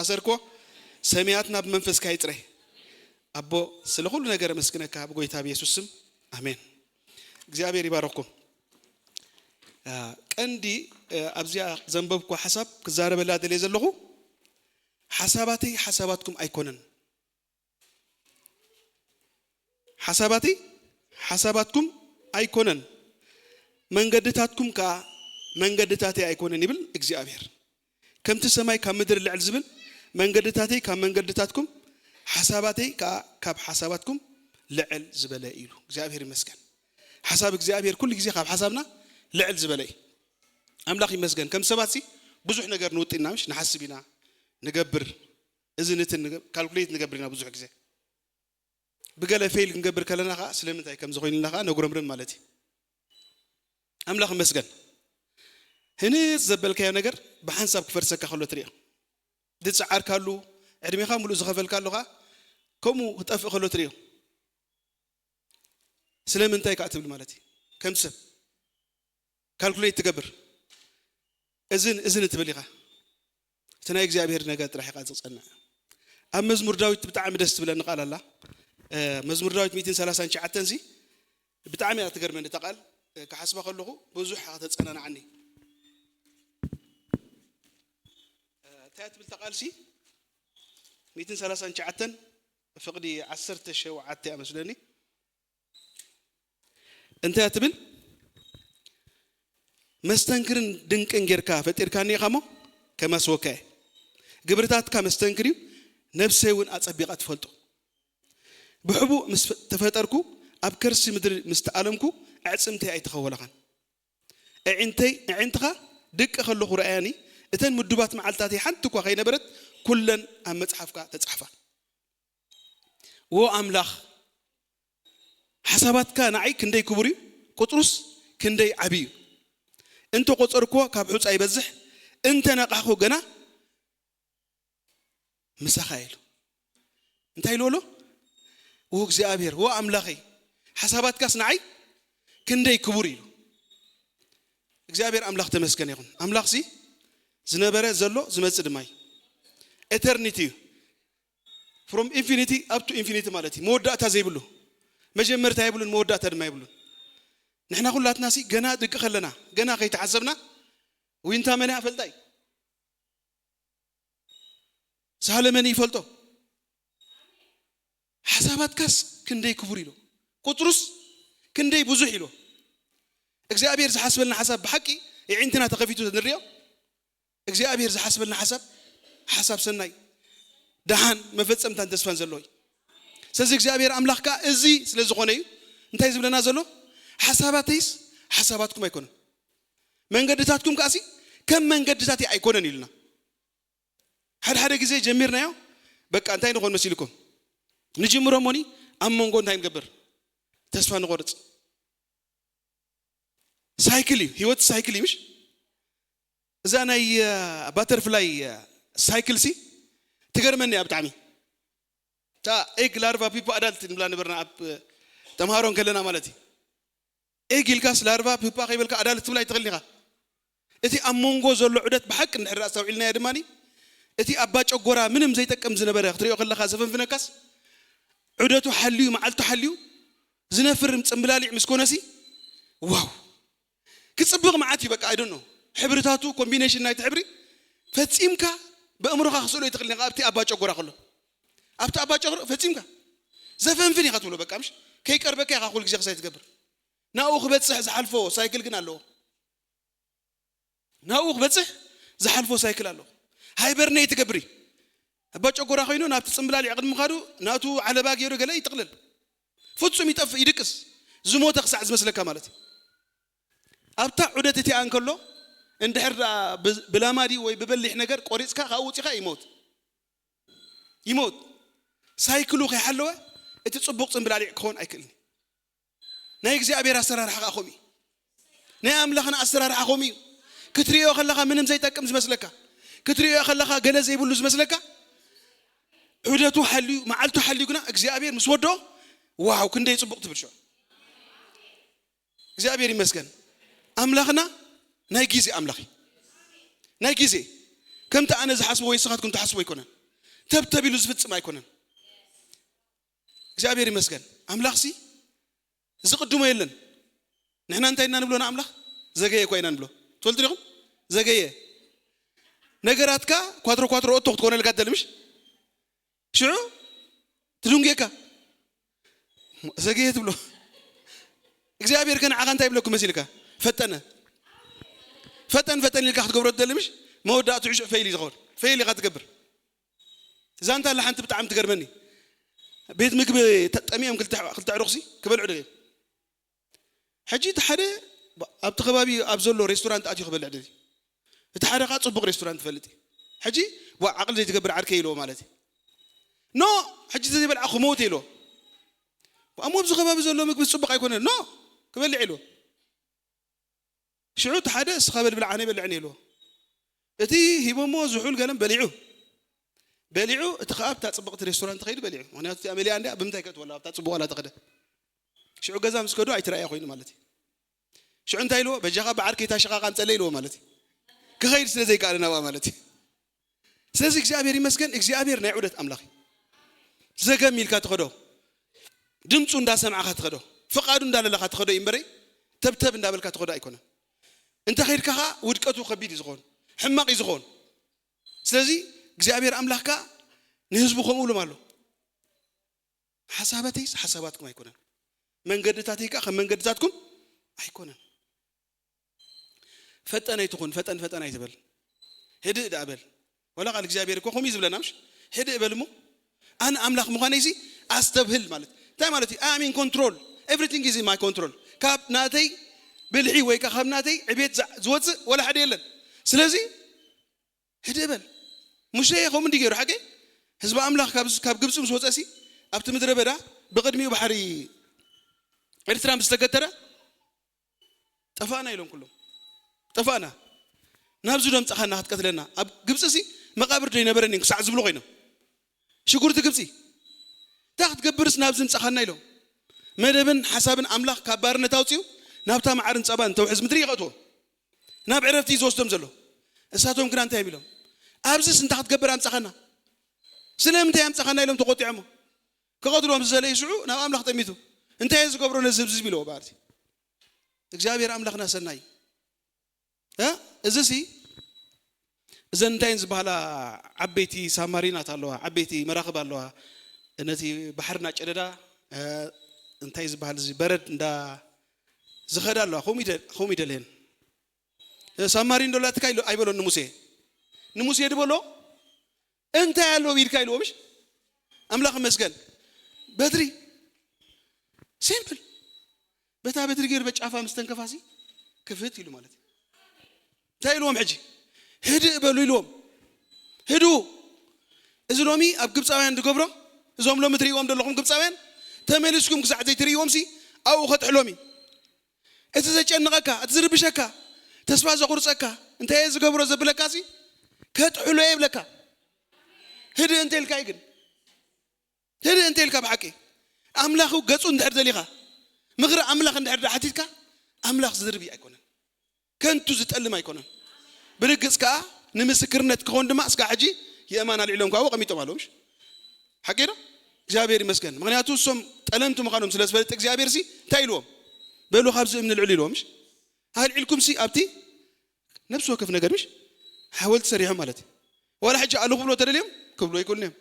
ኣሰርክዎ። ሰማያትና ብመንፈስካ ይጽረ። ኣቦ፣ ስለ ኩሉ ነገር ኣመስግነካ ብጎይታ ብየሱስ ስም፣ ኣሜን። እግዚኣብሔር ይባረኩም። ቀንዲ ኣብዚኣ ዘንበብኩ ሓሳብ ክዛረበላ ደልየ ዘለኹ፣ ሓሳባተይ ሓሳባትኩም ኣይኮነን። ሓሳባተይ ሓሳባትኩም ኣይኮነን፣ መንገድታትኩም ከኣ መንገድታተይ ኣይኮነን ይብል እግዚኣብሔር። ከምቲ ሰማይ ካብ ምድሪ ልዕል ዝብል፣ መንገድታተይ ካብ መንገድታትኩም፣ ሓሳባተይ ከኣ ካብ ሓሳባትኩም ልዕል ዝበለ ኢሉ እግዚኣብሔር ይመስገን። ሓሳብ እግዚኣብሔር ኩሉ ግዜ ካብ ሓሳብና ልዕል ዝበለ እዩ። ኣምላኽ ይመስገን። ከም ሰባት ሲ ብዙሕ ነገር ንውጥን ኢና፣ ምሽ ንሓስብ ኢና፣ ንገብር፣ እዚ ንትን ንገ-፣ ካልኩሌት ንገብር ኢና ብዙሕ ግዜ። ብገለ ፌል ክንገብር ከለና ከዓ ስለምንታይ ከም ዝኾይንልና ከዓ ነጉረምርም ማለት እዩ። ኣምላኽ ይመስገን። ህንጽ ዘበልካዮ ነገር ብሓንሳብ ክፈርሰካ ከሎ ትሪኦ። ዝጸዓርካሉ፣ ዕድሜኻ ሙሉእ ዝኸፈልካሉ ከዓ ከምኡ ክጠፍእ ከሎ ትሪኦ። ስለምንታይ ከዓ ትብል ማለት እዩ። ከም ሰብ ካልኩሌት ትገብር። እዝን እዝን ትብል ኢኻ። እቲ ናይ እግዚኣብሔር ነገር ጥራሕ ኢኻ ዝጸንዕ። ኣብ መዝሙር ዳዊት ብጣዕሚ ደስ ትብለኒ ቃል ኣላ። መዝሙር ዳዊት ሚእትን ሰላሳን ትሽዓተን ሲ ብጣዕሚ እያ ትገርመኒ እታ ቃል። ክሓስባ ከለኹ ብዙሕ ተጸናንዓኒ። እንታይ ትብል እታ ቃል ሲ? ሚእትን ሰላሳን ትሽዓተን ፍቕዲ ዓሰርተ ሸውዓተ እያ መስለኒ። እንታይ ትብል? መስተንክርን ድንቅን ጌርካ ፈጢርካኒ ኢኻ እሞ ከማስወካ እየ። ግብርታትካ መስተንክር እዩ፣ ነብሰይ እውን ኣጸቢቓ ትፈልጦ። ብሕቡእ ምስ ተፈጠርኩ፣ ኣብ ከርሲ ምድሪ ምስ ተኣለምኩ፣ ኣዕጽምተይ ኣይተኸወለኻን። ኣዒንተይ፣ ኣዒንትኻ ድቂ ከለኹ ረኣያኒ፣ እተን ምዱባት መዓልታተይ ሓንቲ እኳ ከይነበረት፣ ኩለን ኣብ መጽሓፍካ ተጻሕፋ። ዎ ኣምላኽ፣ ሓሳባትካ ንዓይ ክንደይ ክቡር እዩ፣ ቁጽሩስ ክንደይ ዓቢ እዩ። እንተ ቆጸርክዎ ካብ ሑጻ ይበዝሕ፣ እንተ ነቃሕኩ ገና ምሳኻ ኢሉ። እንታይ ኢሉ ኣሎ? ዎ እግዚኣብሔር፣ ዎ ኣምላኸይ፣ ሓሳባትካስ ንዓይ ክንደይ ክቡር ኢሉ። እግዚኣብሔር ኣምላኽ ተመስገን ይኹን። ኣምላኽሲ ዝነበረ፣ ዘሎ፣ ዝመጽእ ድማ እዩ። ኤተርኒቲ እዩ። ፍሮም ኢንፊኒቲ ኣፕ ቱ ኢንፊኒቲ ማለት እዩ። መወዳእታ ዘይብሉ፣ መጀመርታ የብሉን፣ መወዳእታ ድማ የብሉን። ንሕና ኩላትናሲ ገና ድቂ ከለና፣ ገና ከይተሓሰብና፣ ዊንታ መን እያ ፈልጣ እዩ። ሳህለ መን ይፈልጦ? ሓሳባትካስ ክንደይ ክቡር ኢሎ፣ ቁጽሩስ ክንደይ ብዙሕ ኢሎ። እግዚኣብሔር ዝሓስበልና ሓሳብ ብሓቂ የዒንትና ተኸፊቱ ንሪኦ። እግዚኣብሔር ዝሓስበልና ሓሳብ፣ ሓሳብ ሰናይ፣ ደሓን፣ መፈጸምታን ተስፋን ዘለዎ እዩ። ስለዚ እግዚኣብሔር ኣምላኽ ከኣ እዚ ስለ ዝኾነ እዩ እንታይ ዝብለና ዘሎ? ሓሳባተይስ ሓሳባትኩም ኣይኮነን፣ መንገድታትኩም ከኣሲ ከም መንገድታተይ ኣይኮነን ኢሉና። ሓደ ሓደ ግዜ ጀሚርናዮ፣ በቃ እንታይ ንኾን መሲልኩም ንጅምሮ እሞኒ፣ ኣብ መንጎ እንታይ ንገብር? ተስፋ ንቆርጽ። ሳይክል እዩ ህይወት፣ ሳይክል እዩ ምሽ? እዛ ናይ ባተርፍላይ ሳይክል ሲ ትገርመኒ እያ ብጣዕሚ። እታ ኤግ ላርቫ ፒፓ ኣዳልት ንብላ ነበርና ኣብ ተምሃሮን ከለና ማለት እዩ። ኤግ ኢልካስ ላርቫ ፒፓ ከይበልካ ኣዳልት ትብላ ኣይትኽእልን ኢኻ። እቲ ኣብ መንጎ ዘሎ ዑደት ብሓቂ እንድሕር ኣስተውዒልናዮ ድማ፣ እቲ ኣባ ጨጎራ ምንም ዘይጠቅም ዝነበረ ክትሪኦ ከለኻ ዘፈንፍነካስ፣ ዑደቱ ሓልዩ፣ መዓልቱ ሓልዩ ዝነፍር ጽምብላሊዕ ምስ ኮነሲ፣ ዋው! ክጽብቕ መዓት እዩ በቃ። I don't know፣ ሕብርታቱ፣ ኮምቢኔሽን ናይቲ ሕብሪ ፈጺምካ ብእምሮኻ ክስእሎ ኣይትኽእልን ኢኻ። ኣብቲ ኣባ ጨጎራ ከሎ፣ ኣብቲ ኣባ ጨጎራ ፈጺምካ ዘፈንፍን ኢኻ ትብሎ በቃ። ምሽ ከይቀርበካ ኢኻ ኩሉ ግዜ ክሳይ ትገብር። ናብኡ ክበጽሕ ዝሓልፎ ሳይክል ግን ኣለዎ። ናብኡ ክበጽሕ ዝሓልፎ ሳይክል ኣለዎ። ሃይበርኔት ትገብሪ። ኣባ ጨጎራ ኮይኑ ናብቲ ጽምብላሊዕ ቅድሚ ምኻዱ ናቱ ዓለባ ገይሩ ገለ ይጥቕልል። ፍጹም ይጠፍእ፣ ይድቅስ። ዝሞተ ክሳዕ ዝመስለካ ማለት እዩ። ኣብታ ዑደት እቲኣ እንከሎ፣ እንድሕር ደኣ ብ-፣ ብላማ ድዩ ወይ ብበሊሕ ነገር ቆሪጽካ ካብኡ ውጺኻ ይሞት። ይሞት። ሳይክሉ ከይሓለወ እቲ ጽቡቕ ጽምብላሊዕ ክኾን ኣይክእልን። ናይ እግዚኣብሔር ኣሰራርሓ ከኣ ከምኡ እዩ። ናይ ኣምላኽና ኣሰራርሓ ከምኡ እዩ። ክትርእዮ ከለኻ ምንም ዘይጠቅም ዝመስለካ፣ ክትርእዮ ከለኻ ገለ ዘይብሉ ዝመስለካ፣ ዑደቱ ሓልዩ፣ መዓልቱ ሓልዩ ግና እግዚኣብሔር ምስ ወድኦ፣ ዋው፣ ክንደይ ጽቡቕ ትብል ሽዑ። እግዚኣብሔር ይመስገን። ኣምላኽና ናይ ግዜ ኣምላኽ እዩ። ናይ ግዜ። ከምቲ ኣነ ዝሓስቦ ወይ ስኻትኩም ትሓስቦ ኣይኮነን። ተብተብ ኢሉ ዝፍጽም ኣይኮነን። እግዚኣብሔር ይመስገን። ኣምላኽሲ ዝቕድሞ የለን። ንሕና እንታይ ኢና ንብሎ ንኣምላኽ? ዘገየ እኳ ኢና ንብሎ። ትፈልጡ ዲኹም? ዘገየ። ነገራትካ ኳትሮ ኳትሮ ኦቶ ክትኮነልካ ትደሊ ምሽ? ሽዑ ትድንጌካ። ዘገየ ትብሎ። እግዚኣብሔር ከ ንዓኻ እንታይ ይብለኩ መሲልካ? ፈጠነ። ፈጠን ፈጠን ኢልካ ክትገብሮ ትደሊ ምሽ? መወዳእትኡ ሽዑ ፈይል እዩ ዝኸውን። ፈይል ኢኻ ትገብር። እዛ እንታ ኣላ ሓንቲ ብጣዕሚ ትገርመኒ። ቤት ምግቢ ተጠሚዮም ክልተ ኣሕ-፣ ክልተ ኣዕሩኽሲ ክበልዑ ደልዮም። ሕጂ እቲ ሓደ ኣብቲ ከባቢ ኣብ ዘሎ ሬስቶራንት ኣትዩ ክበልዕ ደልዩ። እቲ ሓደ ኸዓ ጽቡቕ ሬስቶራንት ይፈልጥ እዩ። ሕጂ ዋ ዓቕሊ ዘይትገብር ዓርከይ ኢልዎ ማለት እዩ። ኖ፣ ሕጂ ዘይበልዓ ክመውት ኢልዎ። እሞ ኣብዚ ከባቢ ዘሎ ምግቢ ጽቡቕ ኣይኮነን። ኖ፣ ክበልዕ ኢልዎ። ሽዑ እቲ ሓደ እስኻ በል ብልዓ ኣነ ይበልዕን ኢልዎ። እቲ ሂቦሞ ዝሑል ገለን በሊዑ። በሊዑ እቲ ኸዓ ኣብታ ጽብቕቲ ሬስቶራንት ኸይዱ በሊዑ። ምኽንያቱ እቲኣ መሊኣ እንዲያ ብምንታይ ከእትወላ ኣብታ ጽቡቕ ዋላ ተኸደ። ሽዑ ገዛ ምስ ከዱ ኣይትረኣያ ኮይኑ ማለት እዩ። ሽዑ እንታይ ኢልዎ? በጃኻ ብዓርከይ እታ ሽቓቕ ኣምፀለይ ኢልዎ ማለት እዩ። ክኸይድ ስለ ዘይከኣለ ናብኣ ማለት እዩ። ስለዚ እግዚኣብሔር ይመስገን፣ እግዚኣብሔር ናይ ዑደት ኣምላኽ እዩ። ዘገም ኢልካ ትኸዶ፣ ድምፁ እንዳሰማዕካ ትኸዶ፣ ፍቓዱ እንዳለለኻ ትኸዶ እዩ እምበረይ፣ ተብተብ እንዳበልካ ትኸዶ ኣይኮነን። እንተ ኸይድካ ኸዓ ውድቀቱ ከቢድ እዩ ዝኾን፣ ሕማቕ እዩ ዝኾን። ስለዚ እግዚኣብሔር ኣምላኽ ከኣ ንህዝቡ ከምኡ ኢሎም ኣሎ። ሓሳባተይስ ሓሳባትኩም ኣይኮነን፣ መንገድታተይ ከኣ ከም መንገድታትኩም ኣይኮነን። ፈጠን ኣይትኹን፣ ፈጠን ፈጠን ኣይትበል፣ ህድእ ደኣ በል። ወላ ቃል እግዚኣብሔር እኮ ከምኡ እዩ ዝብለና፣ ምሽ? ህድእ በል እሞ ኣነ ኣምላኽ ምዃነይሲ ኣስተብህል ማለት እንታይ ማለት እዩ? I am in control, everything is in my control። ካብ ናተይ ብልሒ ወይ ከኣ ካብ ናተይ ዕቤት ዛ-፣ ዝወፅእ ወላ ሓደ የለን። ስለዚ ህድእ በል። ሙሴ ከምኡ እንዲ ገይሩ ሓቂ ህዝቢ ኣምላኽ ካብ፣ ካብ ግብፂ ምስ ወፀሲ ኣብቲ ምድረ በዳ ብቕድሚኡ ባሕሪ ኤርትራ ምስ ተገተረ ጠፋእና ኢሎም ኩሎም። ጠፋእና። ናብዚ ዶ ኣምጻኻና ክትቀትለና? ኣብ ግብፂ ሲ መቓብር ዶ ይነበረን ክሳዕ ዝብሉ ኮይኖም። ሽጉርቲ ግብፂ። እንታይ ክትገብርስ ናብዚ ምጻኻና ኢሎም። መደብን ሓሳብን ኣምላኽ ካብ ባርነት ኣውፅኡ ናብታ መዓርን ጸባን ተውሕዝ ምድሪ ይኸእትዎ። ናብ ዕረፍቲ እዩ ዝወስዶም ዘሎ። እሳቶም ግና እንታይ እዮም ኢሎም? ኣብዚስ እንታይ ክትገብር ኣምጻኻና? ስለምንታይ ኣምጻኻና ኢሎም ተቆጢዖሞ። ክቐትልዎም ዝዘለዩ ሽዑ ናብ ኣምላኽ ጠሚቱ እንታይ እየ ዝገብሮ ነዚ ህዝቢ ኢልዎ በኣርቲ። እግዚኣብሔር ኣምላኽና ሰናይ። እ? እዚ ሲ እዘን እንታይ ዝበሃላ ዓበይቲ ሳማሪናት ኣለዋ፣ ዓበይቲ መራኽብ ኣለዋ። ነቲ ባሕሪ እናጨደዳ፣ እ፣ እንታይ ዝበሃል እዚ በረድ እንዳ ዝኸዳ ኣለዋ። ከምኡ ይደ-፣ ከምኡ ይደልየን። እ፣ ሳማሪን ዶ ኣላትካ ኢሎ-፣ ኣይበሎን ንሙሴ። ንሙሴ ድበሎ እንታይ ኣሎ ኢድካ ኢልዎ ምሽ? ኣምላኽ ይመስገን። በትሪ። ሲምፕል። በታ በትሪ ገይሩ በጫፋ ምስ ተንከፋሲ ክፍት ኢሉ ማለት እዩ። እንታይ ኢልዎም ሕጂ? ህድእ በሉ ኢልዎም። ህድኡ። እዚ ሎሚ ኣብ ግብፃውያን ዝገብሮ፣ እዞም ሎሚ ትርእይዎም ዘለኹም ግብፃውያን፣ ተመሊስኩም ክሳዕ ዘይትርእይዎም ሲ ኣብኡ ከጥሕሎም እዩ። እቲ ዘጨንቐካ፣ እቲ ዝርብሸካ፣ ተስፋ ዘቑርፀካ፣ እንታይ እየ ዝገብሮ ዘብለካ ሲ ከጥሕሎ እየ ይብለካ። ህድእ እንተ ኢልካ እዩ ግን። ህድእ እንተ ኢልካ ብሓቂ ኣምላኽ ገጹ እንድሕር ደሊኻ፣ ምኽሪ ኣምላኽ እንድሕር ደኣ ሓቲትካ፣ ኣምላኽ ዝድርቢ ኣይኮነን። ከንቱ ዝጠልም ኣይኮነን። ብርግጽ ከኣ ንምስክርነት ክኸውን ድማ እስካዕ ሕጂ የእማን ኣልዒሎም ካብኡ ቀሚጦም ኣለዉ። ምሽ? ሓቂ ዶ? እግዚኣብሔር ይመስገን። ምኽንያቱ እሶም ጠለምቲ ምዃኖም ስለ ዝፈልጥ እግዚኣብሔር ሲ እንታይ ኢልዎም? በሉ ካብዚ እምኒ ልዕሉ ኢልዎም። ምሽ? ኣልዒልኩም ሲ ኣብቲ ነብሲ ወከፍ ነገር ምሽ? ሓወልቲ ሰሪሖም ማለት እዩ። ዋላ ሕጂ ኣለኹ ክብሎ ተደልዮም ክብሉ ኣይክእሉን እዮም።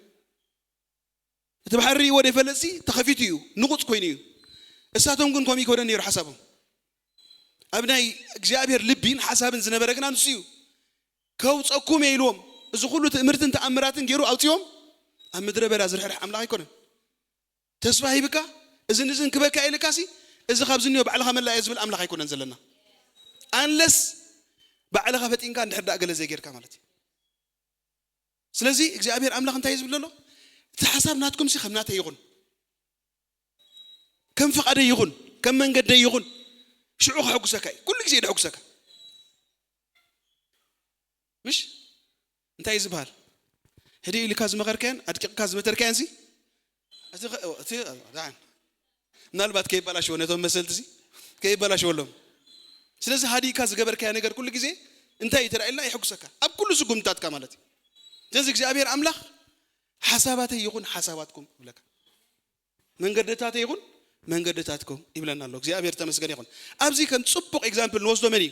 እቲ ባሕሪ ርእይዎ ዘይፈልጥሲ ተኸፊቱ እዩ፣ ንቑጽ ኮይኑ እዩ። እሳቶም ግን ከምኡ ይኮነን ነይሩ ሓሳቦም። ኣብ ናይ እግዚኣብሔር ልቢን ሓሳብን ዝነበረ ግና ንሱ እዩ። ከውፀኩም እየ ኢልዎም፣ እዚ ኩሉ ትእምርትን ተኣምራትን ገይሩ ኣውፅዎም። ኣብ ምድረ በዳ ዝርሕርሕ ኣምላኽ ኣይኮነን። ተስፋ ሂብካ፣ እዝን እዝን ክበካ ኢልካሲ፣ እዚ ካብዚ እኒኦ ባዕልኻ መላእ እየ ዝብል ኣምላኽ ኣይኮነን ዘለና። ኣንለስ ባዕልኻ ፈጢንካ እንድሕር ደኣ ገለ ዘይጌርካ ማለት እዩ። ስለዚ እግዚኣብሔር ኣምላኽ እንታይ እዩ ዝብል ዘሎ? እቲ ሓሳብ ናትኩም ሲ ከም ናተይ ይኹን፣ ከም ፍቓደይ ይኹን፣ ከም መንገደይ ይኹን፣ ሽዑ ከሐጉሰካ እዩ። ኩሉ ግዜ ደሐጉሰካ። ምሽ? እንታይ እዩ ዝበሃል? ህድእ ኢልካ ዝመኸርካያን ኣድቂቕካ ዝመተርካያን ሲ እቲ ኸ-፣ እቲ ዳን ምናልባት ከይበላሽዎ ነቶም መሰልቲ ሲ ከይበላሽወሎም። ስለዚ ሃዲእካ ዝገበርካያ ነገር ኩሉ ግዜ እንታይ እዩ ተራእየልና? የሐጉሰካ። ኣብ ኩሉ ስጉምትታትካ ማለት እዩ። ስለዚ እግዚኣብሔር ኣምላኽ ሓሳባተይ ይኹን ሓሳባትኩም ይብለካ፣ መንገድታተይ ይኹን መንገድታትኩም ይብለና ኣሎ። እግዚኣብሔር ተመስገን ይኹን። ኣብዚ ከም ጽቡቕ ኤግዛምፕል ንወስዶ መን እዩ?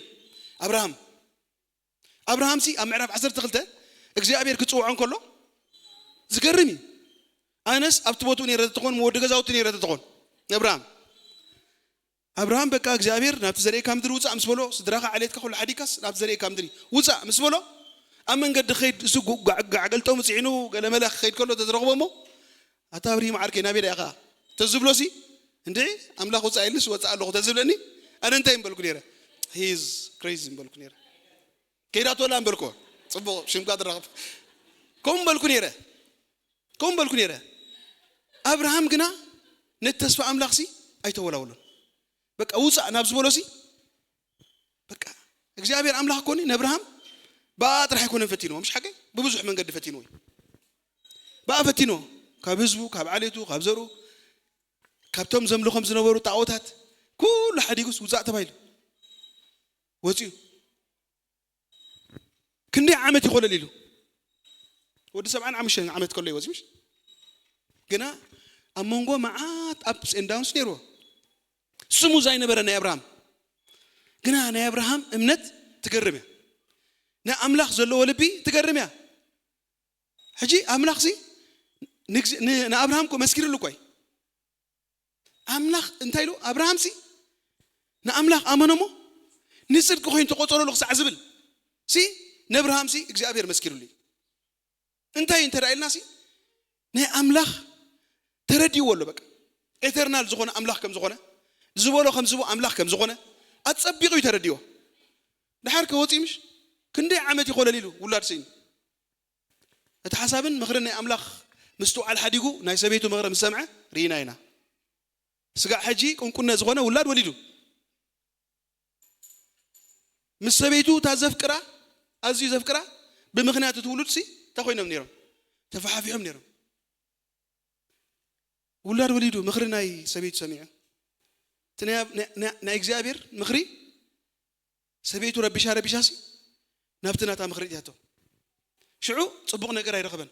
ኣብርሃም። ኣብርሃምሲ ኣብ ምዕራፍ ዓሰርተ ክልተ እግዚኣብሔር ክጽውዖ እንከሎ ዝገርም እዩ። ኣነስ ኣብቲ ቦትኡ ነይረ ተኾን፣ ወዲ ገዛውቲ ነይረ ተኾን፣ ኣብርሃም ኣብርሃም በቃ እግዚኣብሔር ናብቲ ዘርእካ ምድሪ ውፃእ ምስ በሎ፣ ስድራኻ ዓሌትካ ኩሉ ሓዲካስ ናብቲ ዘርእካ ምድሪ ውፃእ ምስ በሎ፣ ኣብ መንገዲ ኸይድ እሱ ጉ- ጓዕ- ጋዕ ገልጠሙ ፅዒኑ ገለመለ ክኸይድ ከሎ ተዝረኽቦ እሞ፣ ኣታ ኣብርሂም ዓርከይ ናበይ ዳኢኻ ተዝብሎሲ፣ እንድዒ ኣምላኽ ውፃእ ኢልስ ወፃእ ኣለኹ ተዝብለኒ፣ ኣነ እንታይ ምበልኩ ነይረ? He's crazy ምበልኩ ነይረ። ከይዳቶላ ምበልኩ። ፅቡቕ ሽምካ ትራኸብ። ከምኡ ምበልኩ ነይረ። ከምኡ በልኩ ነይረ። ኣብርሃም ግና ነቲ ተስፋ ኣምላኽሲ ኣይተወላወሎን። በቃ ውፃእ ናብ ዝበሎሲ፣ በቃ እግዚኣብሔር ኣምላኽ ኮኒ ንኣብርሃም ብኣ ጥራሕ ኣይኮነን ፈቲንዎ፣ ምሽ ሓቀይ ብብዙሕ መንገዲ ፈቲንዎ እዩ። ብኣ ፈቲንዎ፣ ካብ ህዝቡ፣ ካብ ዓሌቱ፣ ካብ ዘርኡ፣ ካብቶም ዘምልኾም ዝነበሩ ጣዖታት ኩሉ ሓዲጉስ ውፃእ ተባሂሉ ወፂኡ። ክንደይ ዓመት ይኾለል ኢሉ? ወዲ ሰብዓን ሓሙሽተን ዓመት ከሎ ይወፂ ምሽ? ግና ኣብ መንጎ መዓት ኣፕስ ኤንድ ዳውንስ ነይርዎ። ስሙ ዛይነበረ ናይ ኣብርሃም፣ ግና ናይ ኣብርሃም እምነት ትገርም እያ። ናይ ኣምላኽ ዘለዎ ልቢ ትገርም እያ። ሕጂ ኣምላኽሲ ንግዚ- ን- ንኣብርሃም እኮ መስኪርሉ እኮ እዩ። ኣምላኽ እንታይ ኢሉ? ኣብርሃምሲ ንኣምላኽ ኣመኖሞ ንፅድቂ ኮይኑ ተቆፀረሉ ክሳዕ ዝብል ሲ፣ ንኣብርሃምሲ እግዚኣብሔር መስኪርሉ እዩ። እንታይ እንተ ኢልናሲ፣ ናይ ኣምላኽ ተረዲእዎ ኣሎ። በቃ ኤተርናል ዝኾነ ኣምላኽ ከም ዝኾነ፣ ዝበሎ ከም ዝቦ ኣምላኽ ከም ዝኾነ ኣጸቢቑ እዩ ተረዲእዎ። ድሓር ከወፂ ምሽ ክንደይ ዓመት ይኾለል ኢሉ ውላድ ስኢኑ። እቲ ሓሳብን ምኽርን ናይ ኣምላኽ ምስትውዓል ሓዲጉ ናይ ሰበይቱ ምኽሪ ምስ ሰምዐ ርኢና ኢና። ስጋዕ ሕጂ ቁንቁነ ዝኾነ ውላድ ወሊዱ። ምስ ሰበይቱ እታ ዘፍቅራ፣ ኣዝዩ ዘፍቅራ፣ ብምኽንያት እቲ ውሉድሲ እንታይ ኮይኖም ነይሮም? ተፈሓፊሖም ነይሮም። ውላድ ወሊዱ ምኽሪ ናይ ሰበይቱ ሰሚዑ። እቲ ናይ- ናይ- ናይ- ናይ እግዚኣብሔር ምኽሪ ሰበይቱ ረቢሻ ረቢሻሲ ናብቲ ናታ ምኽሪ እትያቶ። ሽዑ ጽቡቕ ነገር ኣይረኸበን።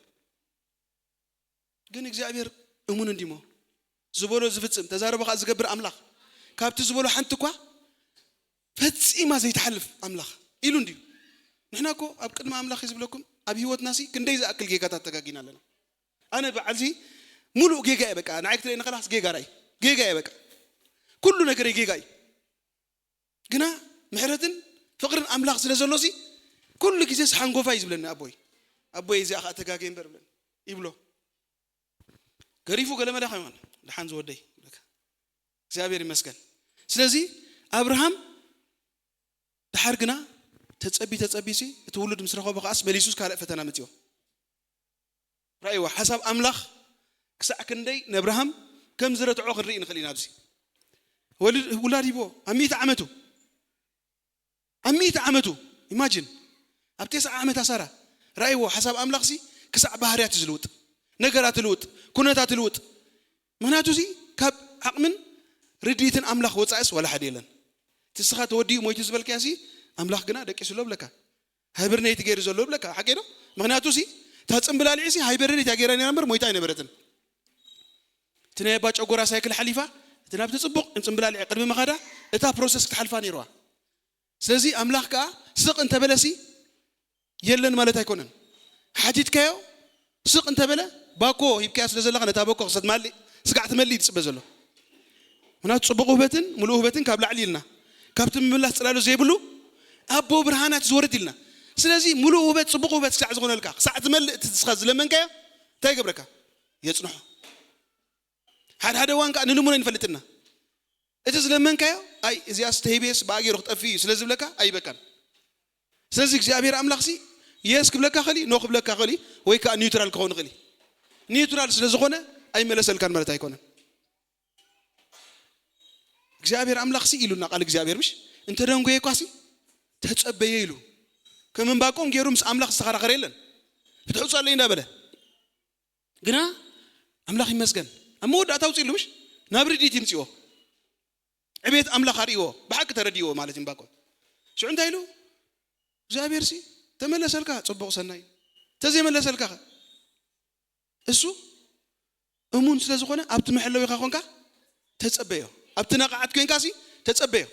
ግን እግዚኣብሔር እሙን እንዲሞ ዝበሎ ዝፍጽም ተዛረቦ ከዓ ዝገብር ኣምላኽ ካብቲ ዝበሎ ሓንቲ እኳ ፈጺማ ዘይትሓልፍ ኣምላኽ ኢሉ እንዲዩ። ንሕና እኮ ኣብ ቅድሚ ኣምላኽ እዩ ዝብለኩም ኣብ ህይወትናሲ ክንደይ ዝኣክል ጌጋታት ተጋጊና ኣለና። ኣነ በዓልሲ ሙሉእ ጌጋ እየ። በቃ ንዓይ ክትርኢ ንኸላስ ጌጋ ራይ ጌጋ እየ። በቃ ኩሉ ነገረይ ጌጋ እዩ። ግና ምሕረትን ፍቕርን ኣምላኽ ስለ ዘሎሲ ኩሉ ግዜ ሓንጎፋ እዩ ዝብለኒ ኣቦይ። ኣቦይ እዚኣ ከዓ ተጋገየ እምበር ብለኒ ይብሎ። ገሪፉ ገለመለ ከይሆን ደሓን ዝወደይ ይብለካ። እግዚኣብሔር ይመስገን። ስለዚ ኣብርሃም ድሓር ግና ተጸቢ ተጸቢሲ እቲ ውሉድ ምስ ረኸቦ ከዓስ መሊሱስ ካልእ ፈተና መፅዮ። ራእይዎ ሓሳብ ኣምላኽ ክሳዕ ክንደይ ነብርሃም ከም ዝረትዖ ክንርኢ ንኽእል ኢና። ኣብዚ ውላድ ሂቦ ኣብ ሚእቲ ዓመቱ ኣብ ሚእቲ ዓመቱ ኢማጂን ኣብ ተስዓ ዓመት ኣሳራ ራእይዎ ሓሳብ ኣምላኽሲ ክሳዕ ባህርያት ዝልውጥ ነገራት ልውጥ ኩነታት ልውጥ። ምክንያቱ እዚ ካብ ዓቕምን ርድኢትን ኣምላኽ ወፃእስ ዋላ ሓደ የለን። እቲ ስኻ ተወዲኡ ሞይቱ ዝበልካያ ሲ ኣምላኽ ግና ደቂሱ ኣሎ ብለካ። ሃይበርኔት ገይሩ ዘሎ ብለካ ሓቂ ዶ? ምክንያቱ ሲ እታ ፅምብላሊዕ ሲ ሃይበርኔት እያ ገይራ ነራ እምበር ሞይታ ኣይነበረትን። እቲ ናይ ኣባ ጨጎራ ሳይክል ሓሊፋ እቲ ናብቲ ፅቡቕ ፅምብላሊዕ ቅድሚ መኻዳ እታ ፕሮሰስ ክትሓልፋ ነይርዋ። ስለዚ ኣምላኽ ከዓ ስቕ እንተበለሲ የለን ማለት ኣይኮነን። ሓቲትካዮ ስቕ እንተበለ ባኮ ሂብካያ ስለ ዘለኻ ነታ በኮ ክሰትማሊ ስጋዕ ትመሊ ይፅበ ዘሎ። ምክንያቱ ፅቡቕ ውህበትን ሙሉእ ውህበትን ካብ ላዕሊ ኢልና ካብቲ ምምላስ ፅላሎ ዘይብሉ ኣቦ ብርሃናት ዝወርድ ኢልና። ስለዚ ሙሉእ ውህበት ፅቡቕ ውህበት ክሳዕ ዝኾነልካ ክሳዕ ትመልእ እቲ ንስኻ ዝለመንካዮ እንታይ ይገብረካ? የፅንሖ። ሓደ ሓደ እዋን ከዓ ንልሙኖ ይንፈልጥና እቲ ዝለመንካዮ ኣይ እዚኣስ ተሂብየስ ብኣገይሩ ክጠፍእ እዩ ስለ ዝብለካ ኣይበካን። ስለዚ እግዚኣብሔር ኣምላኽሲ የስ ክብለካ ኽእል ኖ ክብለካ ኽእል ወይ ከዓ ኒውትራል ክኸውን ኽእል። ኒውትራል ስለ ዝኾነ ኣይመለሰልካን ማለት ኣይኮነን። እግዚኣብሔር ኣምላኽሲ ኢሉና ቃል እግዚኣብሔር ምሽ እንተደንጎየኳሲ ተጸበየ ኢሉ ከም እምባቆም ገይሩ ምስ ኣምላኽ ዝተኸራኸረ የለን። ፍትሑ ጸለይ እንዳበለ ግና ኣምላኽ ይመስገን ኣብ መወዳእታ ኣውፅእሉ ምሽ ናብ ርድኢት ይምፅዎ። ዕቤት ኣምላኽ ኣርእዎ ብሓቂ ተረድእዎ ማለት እዩ እምባቆም። ሽዑ እንታይ ኢሉ እግዚኣብሔር ሲ ተመለሰልካ ጽቡቕ ሰናይ፣ ተዘይመለሰልካ እሱ እሙን ስለ ዝኾነ ኣብቲ መሐለዊኻ ኮንካ ተጸበዮ። ኣብቲ ነቓዓት ኮንካ ሲ ተጸበዮ።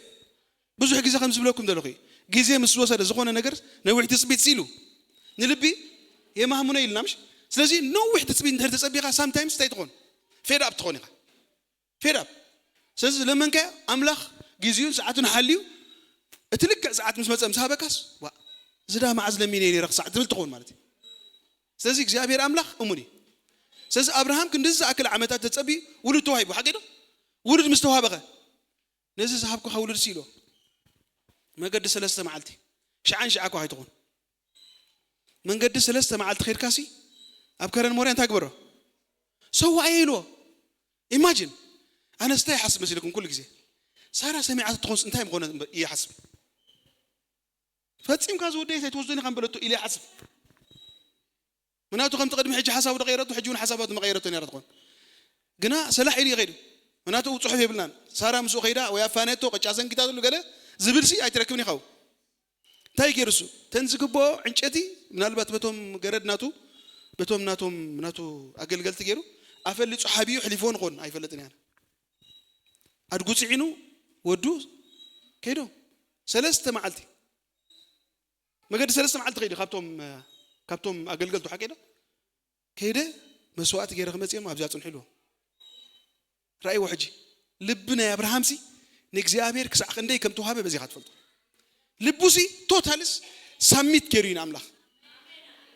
ብዙሕ ግዜ ከም ዝብለኩም ዘለኹ እዩ። ግዜ ምስ ዝወሰደ ዝኾነ ነገር ነዊሕ ትጽቢት ሲሉ ንልቢ የማህሙነ ኢልና ምሽ። ስለዚ ነዊሕ ትጽቢት እንድሕር ተጸቢኻ ሳምታይምስ እንታይ ትኾን? ፌድ ኣፕ ትኾን ኢኻ። ፌድ ኣፕ። ስለዚ ለመንካዮ ኣምላኽ ግዜኡን ሰዓቱን ሓልዩ እቲ ልክዕ ሰዓት ምስ መጸ ምስ ሃበካስ ዋ እዚ ዳ መዓዝ ለሚነ ነይረ ክሳዕ ትብል ትኸውን ማለት እዩ። ስለዚ እግዚኣብሔር ኣምላኽ እሙን እዩ። ስለዚ ኣብርሃም ክንድዚ ዝኣክል ዓመታት ተጸቢዩ ውሉድ ተዋሂቡ ሓቂ ዶ? ውሉድ ምስ ተዋህበኸ ነዚ ዝሃብኩኻ ውሉድ ሲ ኢልዎ። መገዲ ሰለስተ መዓልቲ ሽዓን ሽዓ እኳ ኣይትኹን መንገዲ ሰለስተ መዓልቲ ኸድካሲ ኣብ ከረን ሞርያ እንታይ ግበሮ? ሰዋእየ ኢልዎ። ኢማጂን ኣነስ እንታይ ይሓስብ መሲልኩም ኩሉ ግዜ ሳራ ሰሚዓ ትኾንስ እንታይ ምኾነ እየ ሓስብ። ፈጺምካ ዝወደይ እንታይ ትወስዶኒ ከም በለቶ ኢለ ይሓስብ። ምናቱ ከምቲ ቅድሚ ሕጂ ሓሳቡ ደቀይረቱ ሕጂ እውን ሓሳባቱ መቀየረቶ ነራ ትኾን ግና ሰላሕ ኢሉ ይኸይዱ። ምናቱ ጽሑፍ የብልናን ሳራ ምስኡ ከይዳ ወይ ኣፋነቶ ቅጫ ሰንኪታትሉ ገለ ዝብል ሲ ኣይትረክብን ይኸውን። እንታይ ገይሩ እሱ ተን ዝግብኦ ዕንጨቲ ምናልባት በቶም ገረድ ናቱ በቶም ናቶም ናቱ ኣገልገልቲ ገይሩ ኣፈሊጹ ሓቢኡ ሕሊፎ ንኾን ኣይፈልጥን እያ። ኣድጉ ጽዒኑ ወዱ ከይዶ ሰለስተ መዓልቲ መገዲ ሰለስተ መዓልቲ ከይዱ ካብቶም ካብቶም ኣገልገልቱ ሓቂ ዶ ከይደ መስዋዕቲ ገይረ ክመጽኦም ኣብዚኣ ጽንሑ ኢልዎ። ራእይዎ ሕጂ ልቢ ናይ ኣብርሃም ሲ ንእግዚኣብሔር ክሳዕ ክንደይ ከም ተዋህበ በዚኻ ትፈልጡ። ልቡ ሲ ቶታልስ ሳሚት ገይሩ እዩ ንኣምላኽ።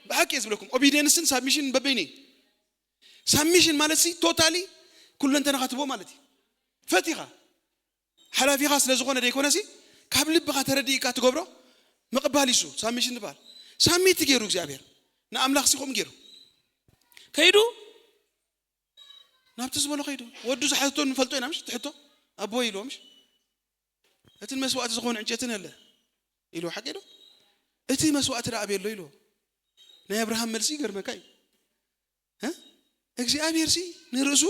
ብሓቂ እየ ዝብለኩም ኦቢዲየንስን ሳብሚሽን በበይነ እዩ። ሳብሚሽን ማለት ሲ ቶታሊ ኩለንተናኻ ትቦ ማለት እዩ። ፈቲኻ ሓላፊኻ ስለ ዝኾነ ደይኮነሲ ካብ ልብኻ ተረዲእካ ትገብሮ ምቕባል ይሱ ሳብሚሽን ትበሃል። ሳሚት ገይሩ እግዚኣብሔር ንኣምላኽ ሲ ከምኡ ገይሩ ከይዱ ናብቲ ዝበሎ ከይዱ ወዱ ዝሓተቶ ንፈልጦ ኢና ምሽ ትሕቶ ኣቦ ኢልዎ ምሽ እቲ መስዋእቲ ዝኾነ ዕንጨትን ኣለ ኢልዎ ሓቂ ዶ እቲ መስዋእቲ ደኣ ኣበየሎ ኢልዎ ናይ ኣብርሃም መልሲ ይገርመካ እዩ። እ? እግዚኣብሔር ሲ ንርእሱ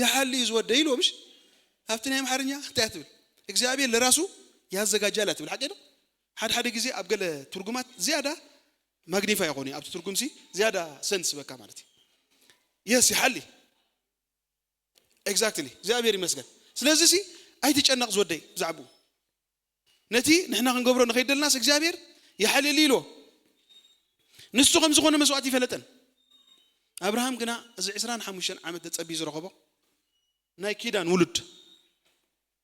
ይሓሊ እዩ ዝወደ ኢልዎ ምሽ ኣብቲ ናይ ኣምሓርኛ እንታይ ትብል እግዚኣብሔር ለራሱ ያዘጋጃል እያ ትብል ሓቂ ዶ ሓደ ሓደ ግዜ ኣብ ገለ ትርጉማት ዝያዳ ማግኒፋ ይኾኑ ኣብቲ ትርጉም ሲ ዝያዳ ሰንስ በካ ማለት እዩ የስ ይሓሊ ኤግዛክትሊ እግዚኣብሔር ይመስገን ስለዚ ሲ ኣይትጨነቕ ዝወደይ ብዛዕባኡ ነቲ ንሕና ክንገብሮ ንኸይደልናስ እግዚኣብሔር ይሓልል ኢልዎ ንሱ ከም ዝኾነ መስዋእቲ ይፈለጠን ኣብርሃም ግና እዚ ዕስራን ሓሙሽተን ዓመት ተጸቢዩ ዝረኸቦ ናይ ኪዳን ውሉድ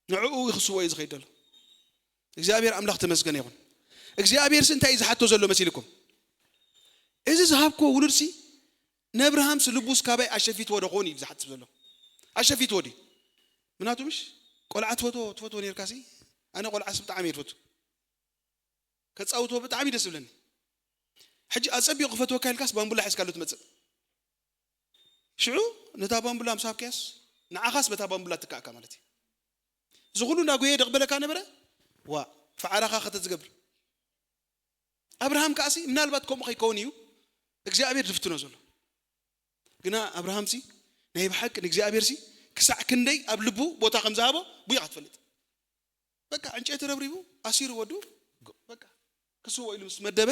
ንዕኡ ክስዎ እዩ ዝኸይድ ዘሎ እግዚኣብሔር ኣምላኽ ተመስገነ ይኹን እግዚኣብሔር ሲ እንታይ እዩ ዝሓቶ ዘሎ መሲልኩም እዚ ዝሃብክዎ ውሉድ ሲ ነብርሃም ሲ ልቡስ ካባይ ኣሸፊትዎ ዶ ክኾን እዩ ዝሓስብ ዘሎ ኣሸፊትዎ ድዩ ምናቱ ምሽ ቆልዓ ትፈትዎ ትፈትዎ ነርካ ሲ ኣነ ቆልዓ ሲ ብጣዕሚ እየ ትፈቱ ከጻውትዎ ብጣዕሚ ደስ ዝብለኒ ሕጂ ኣጸቢቑ ክፈትወካ ኢልካስ ባምቡላ ሒዝካሉ ትመጽእ ሽዑ ነታ ባምቡላ ምስ ሃብካያስ ንዓኻስ በታ ባምቡላ ትካእካ ማለት እዩ እዚ ኩሉ እንዳጎየ ደቕበለካ ነበረ ዋ ፈዓራኻ ከተዝገብር ኣብርሃም ከኣሲ ምናልባት ከምኡ ከይከውን እዩ እግዚኣብሔር ዝፍትኖ ዘሎ ግና ኣብርሃምሲ ናይ ብሓቂ ንእግዚኣብሔርሲ ክሳዕ ክንደይ ኣብ ልቡ ቦታ ከም ዝሃቦ ቡይኻ ትፈልጥ በቃ ዕንጨይቲ ረብሪቡ ኣሲሩ ወዱ በቃ ክስዎ ኢሉ ምስ መደበ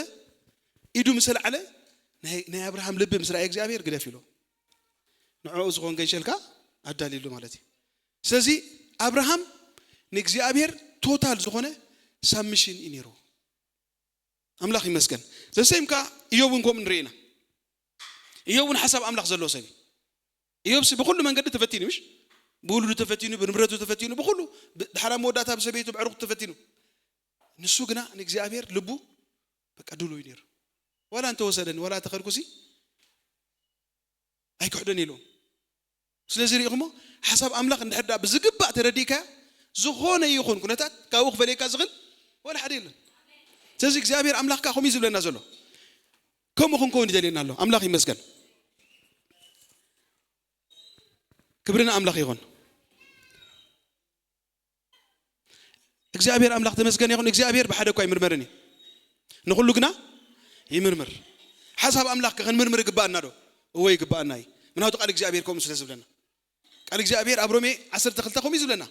ኢዱ ምስ ኣልዓለ ናይ ኣብርሃም ልቢ ምስ ረኣየ እግዚኣብሔር ግደፍ ኢሎ ንዕኡ ዝኾን ገንሸልካ ኣዳልየሉ ማለት እዩ ስለዚ ኣብርሃም ንእግዚኣብሔር ቶታል ዝኾነ ሳብሚሽን እዩ ነይሩ ኣምላኽ ይመስገን ዘሰይም ከ እዮብ እውን ከምኡ ንርኢ ኢና እዮብ እውን ሓሳብ ኣምላኽ ዘለዎ ሰብ እዩ እዮብሲ ብኩሉ መንገዲ ተፈቲኑ ምሽ ብውሉዱ ተፈቲኑ ብንብረቱ ተፈቲኑ ብኩሉ ድሓራ መወዳእታ ብሰበይቱ ብዕሩኽቱ ተፈቲኑ ንሱ ግና ንእግዚኣብሔር ልቡ በቃ ድሉ እዩ ነይሩ ዋላ እንተወሰደኒ ዋላ እንተኸድኩሲ ኣይክሕደን ኢልዎም ስለዚ ርኢኹሞ ሓሳብ ኣምላኽ እንድሕር ዳ ብዝግባእ ተረዲእካ ዝኾነ ይኹን ኩነታት ካብኡ ክፈልየካ ዝኽእል ወላ ሓደ የለን ስለዚ እግዚኣብሔር ኣምላኽ ከዓ ከምኡ ዝብለና ዘሎ ከምኡ ክንከውን ይደልየና ኣሎ ኣምላኽ ይመስገን ክብሪ ንኣምላኽ ይኹን እግዚኣብሔር ኣምላኽ ተመስገን ይኹን እግዚኣብሔር ብሓደ እኳ ይምርመርን እዩ ንኩሉ ግና ይምርምር ሓሳብ ኣምላኽ ክንምርምር ይግባኣና ዶ እወ ይግባኣና እዩ ምናቱ ቃል እግዚኣብሔር ከምኡ ስለ ዝብለና ቃል እግዚኣብሔር ኣብ ሮሜ ዓሰርተ ክልተ ከምኡ እዩ ዝብለና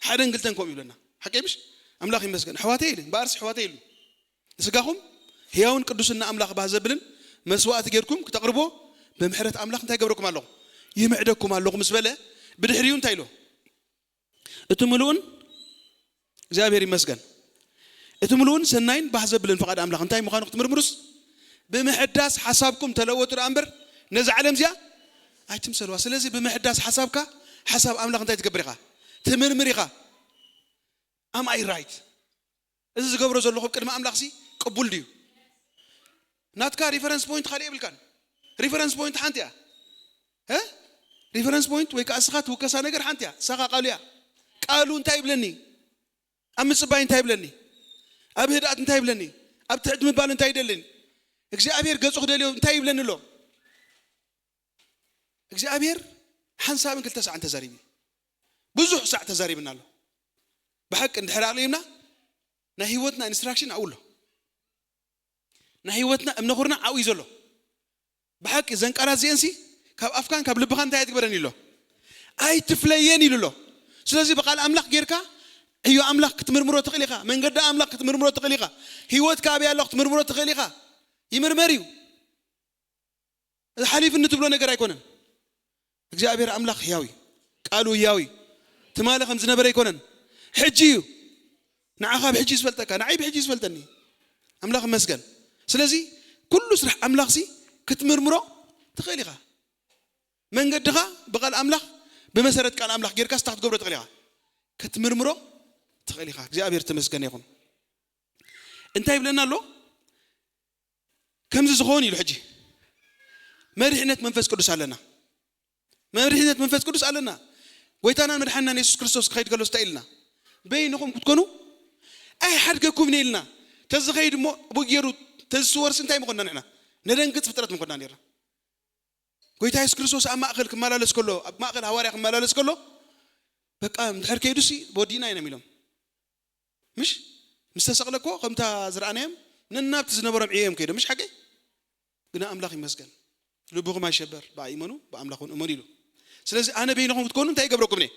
ሓደን ክልተን ከምኡ ይብለና ሓቂ ምሽ ኣምላኽ ይመስገን ኣሕዋተይ ኢሉ እምበኣርስ ኣሕዋተይ ኢሉ ንስጋኹም ህያውን ቅዱስን ንኣምላኽ ባህ ዘብልን መስዋእቲ ጌርኩም ክተቕርቦ ብምሕረት ኣምላኽ እንታይ ገብረኩም ኣለኹ? ይምዕደኩም ኣለኹ ምስ በለ፣ ብድሕሪኡ እንታይ ኢሎ? እቲ ምሉእን እግዚኣብሔር ይመስገን፣ እቲ ምሉእን ሰናይን ባህ ዘብልን ፍቓድ ኣምላኽ እንታይ ምዃኑ ክትምርምሩስ፣ ብምሕዳስ ሓሳብኩም ተለወጡ ደኣ እምበር፣ ነዛ ዓለም እዚኣ ኣይትምሰልዋ። ስለዚ ብምሕዳስ ሓሳብካ ሓሳብ ኣምላኽ እንታይ ትገብር ኢኻ? ትምርምር ኢኻ። Am I right? እዚ ዝገብሮ ዘለኹ ቅድሚ ኣምላኽሲ ቅቡል ድዩ? ናትካ ሪፈረንስ ፖይንት ካልእ የብልካን። ሪፈረንስ ፖይንት ሓንቲ እያ። እ? ሪፈረንስ ፖይንት ወይ ከዓ እስኻ ትውከሳ ነገር ሓንቲ እያ። እሳኻ ቃሉ እያ። ቃሉ እንታይ ይብለኒ? ኣብ ምጽባይ እንታይ ይብለኒ? ኣብ ህድኣት እንታይ ይብለኒ? ኣብ ትሕት ምባል እንታይ ይደለኒ? እግዚኣብሔር ገጹ ክደልዮ እንታይ ይብለኒ ኣሎ? እግዚኣብሔር ሓንሳብን ክልተ ሳዕን ተዛሪቡ እዩ። ብዙሕ ሳዕ ተዛሪብና ኣሎ። ብሓቂ እንድሕር ኣቕሊብና ናይ ህይወትና ኢንስትራክሽን ኣብኡ ኣሎ። ናይ ህይወትና እምነ ኩርና ኣብኡ እዩ ዘሎ። ብሓቂ ዘን ቃላት እዚአንሲ ካብ ኣፍካን ካብ ልብኻን እንታይ ኣይትግበረን ኢሎ? ኣይትፍለየን ኢሉ ኣሎ። ስለዚ ብቓል ኣምላኽ ጌርካ ዕዮ ኣምላኽ ክትምርምሮ ትኽእል ኢኻ። መንገዲ ኣምላኽ ክትምርምሮ ትኽእል ኢኻ። ህይወትካ ኣበይ ኣሎ ክትምርምሮ ትኽእል ኢኻ። ይምርመር እዩ። እዚ ሓሊፍኒ ትብሎ ነገር ኣይኮነን። እግዚኣብሔር ኣምላኽ ህያው እዩ። ቃሉ ህያው እዩ። ትማሊ ከም ዝነበረ ኣይኮነን። ሕጂ እዩ። ንዓኻ ብሕጂ ዝፈልጠካ፣ ንዓይ ብሕጂ ዝፈልጠኒ። ኣምላኽ ይመስገን። ስለዚ ኩሉ ስራሕ ኣምላኽሲ ክትምርምሮ ትኽእል ኢኻ። መንገድኻ ብቓል ኣምላኽ፣ ብመሰረት ቃል ኣምላኽ ጌርካ ስታ ክትገብሮ ትኽእል ኢኻ። ክትምርምሮ ትኽእል ኢኻ። እግዚኣብሔር ተመስገን ይኹን። እንታይ ይብለና ኣሎ? ከምዚ ዝኸውን ኢሉ ሕጂ መሪሕነት መንፈስ ቅዱስ ኣለና። መሪሕነት መንፈስ ቅዱስ ኣለና። ጎይታናን መድሓንናን የሱስ ክርስቶስ ክኸይድ ከሎ እንታይ ኢልና? በይንኹም ክትኮኑ ኣይሓድገኩምን ኢልና። ተዝኸይድ እሞ ብኡ ገይሩ ተዝስወርሲ እንታይ ምኾንና ንሕና? ነደንግጽ ፍጥረት ምኾንና ነርና። ጎይታ የሱስ ክርስቶስ ኣብ ማእከል ክመላለስ ከሎ፣ ኣብ ማእከል ሃዋርያ ክመላለስ ከሎ፣ በቃ እንድሕር ከይዱሲ ወዲእና ኢና ኢሎም። ምሽ? ምስ ተሰቕለ እኮ ከምታ ዝረኣናዮም ነናብቲ ዝነበሮም ዕዮ እዮም ከይዶም። ምሽ ሓቂ? ግና ኣምላኽ ይመስገን። ልብኹም ኣይሸበር፣ ብኣይ እመኑ፣ ብኣምላኽ እውን እመኑ ኢሉ። ስለዚ ኣነ በይንኹም ክትኮኑ እንታይ ይገብረኩም እየ?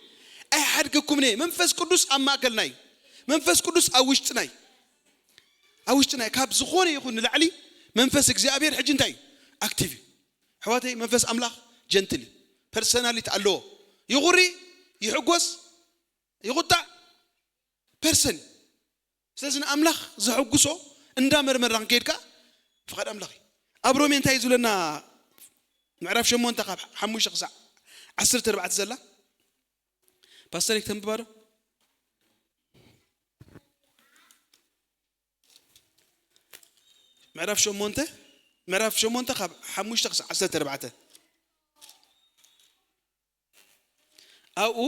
ኣይሓድገኩም እየ። መንፈስ ቅዱስ ኣብ ማእከልና እዩ። መንፈስ ቅዱስ ኣብ ውሽጥና እዩ። ኣብ ውሽጥና እዩ። ካብ ዝኾነ ይኹን ንላዕሊ መንፈስ እግዚኣብሔር ሕጂ እንታይ እዩ? ኣክቲቭ እዩ። ኣሕዋተይ፣ መንፈስ ኣምላኽ ጀንትል እዩ። ፐርሰናሊቲ ኣለዎ። ይኹሪ፣ ይሕጎስ፣ ይቑጣዕ፣ ፐርሰን እዩ። ስለዚ ንኣምላኽ ዘሐጉሶ እንዳመርመርና ክንከይድ ከኣ ፍቓድ ኣምላኽ እዩ። ኣብ ሮሜ እንታይ እዩ ዝብለና? ምዕራፍ ሸሞንተ ካብ ሓሙሽተ ክሳዕ ዓሰርተ ኣርባዕተ ዘላ ፓስተር ተንብባ ዶ? ምዕራፍ ሸሞንተ፣ ምዕራፍ ሸሞንተ ካብ ሓሙሽተ ክሳዕ ዓሰርተ ኣርባዕተ። ኣብኡ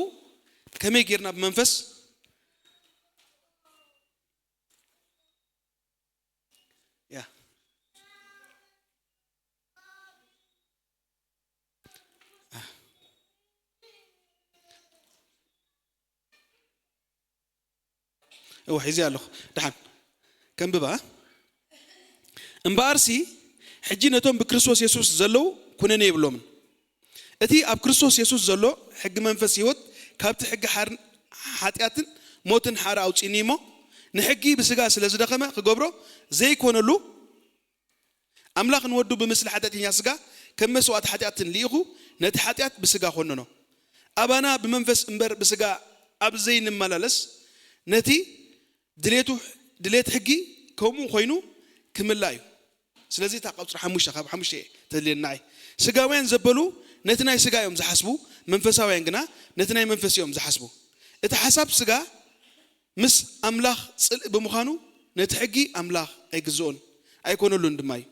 ከመይ ጌርና ብመንፈስ ያ እወ፣ ሒዘ ኣለኹ። ደሓን ከንብባ። እምበኣርሲ ሕጂ ነቶም ብክርስቶስ የሱስ ዘለዉ ኩነኔ የብሎምን። እቲ ኣብ ክርስቶስ የሱስ ዘሎ ሕጊ መንፈስ ህይወት ካብቲ ሕጊ ሓር-፣ ሓጢኣትን ሞትን ሓራ ኣውጺእኒ እሞ፣ ንሕጊ ብስጋ ስለ ዝደኸመ ክገብሮ ዘይኮነሉ፣ ኣምላኽ ንወዱ ብምስሊ ሓጢኣተኛ ስጋ ከም መስዋእቲ ሓጢኣትን ልኢኹ ነቲ ሓጢኣት ብስጋ ኮነኖ። ኣባና ብመንፈስ እምበር ብስጋ ኣብ ዘይንመላለስ፣ ነቲ ድሌቱ፣ ድሌት ሕጊ ከምኡ ኮይኑ ክምላእ እዩ። ስለዚ እታ ቁጽሪ ሓሙሽተ፣ ካብ ሓሙሽተ እየ ተድልየኒ ንዓይ። ስጋውያን ዘበሉ ነቲ ናይ ስጋ እዮም ዝሓስቡ፣ መንፈሳውያን ግና ነቲ ናይ መንፈስ እዮም ዝሓስቡ። እቲ ሓሳብ ስጋ ምስ ኣምላኽ ጽልኢ ብምዃኑ ነቲ ሕጊ ኣምላኽ ኣይግዝኦን ኣይኮነሉን ድማ እዩ።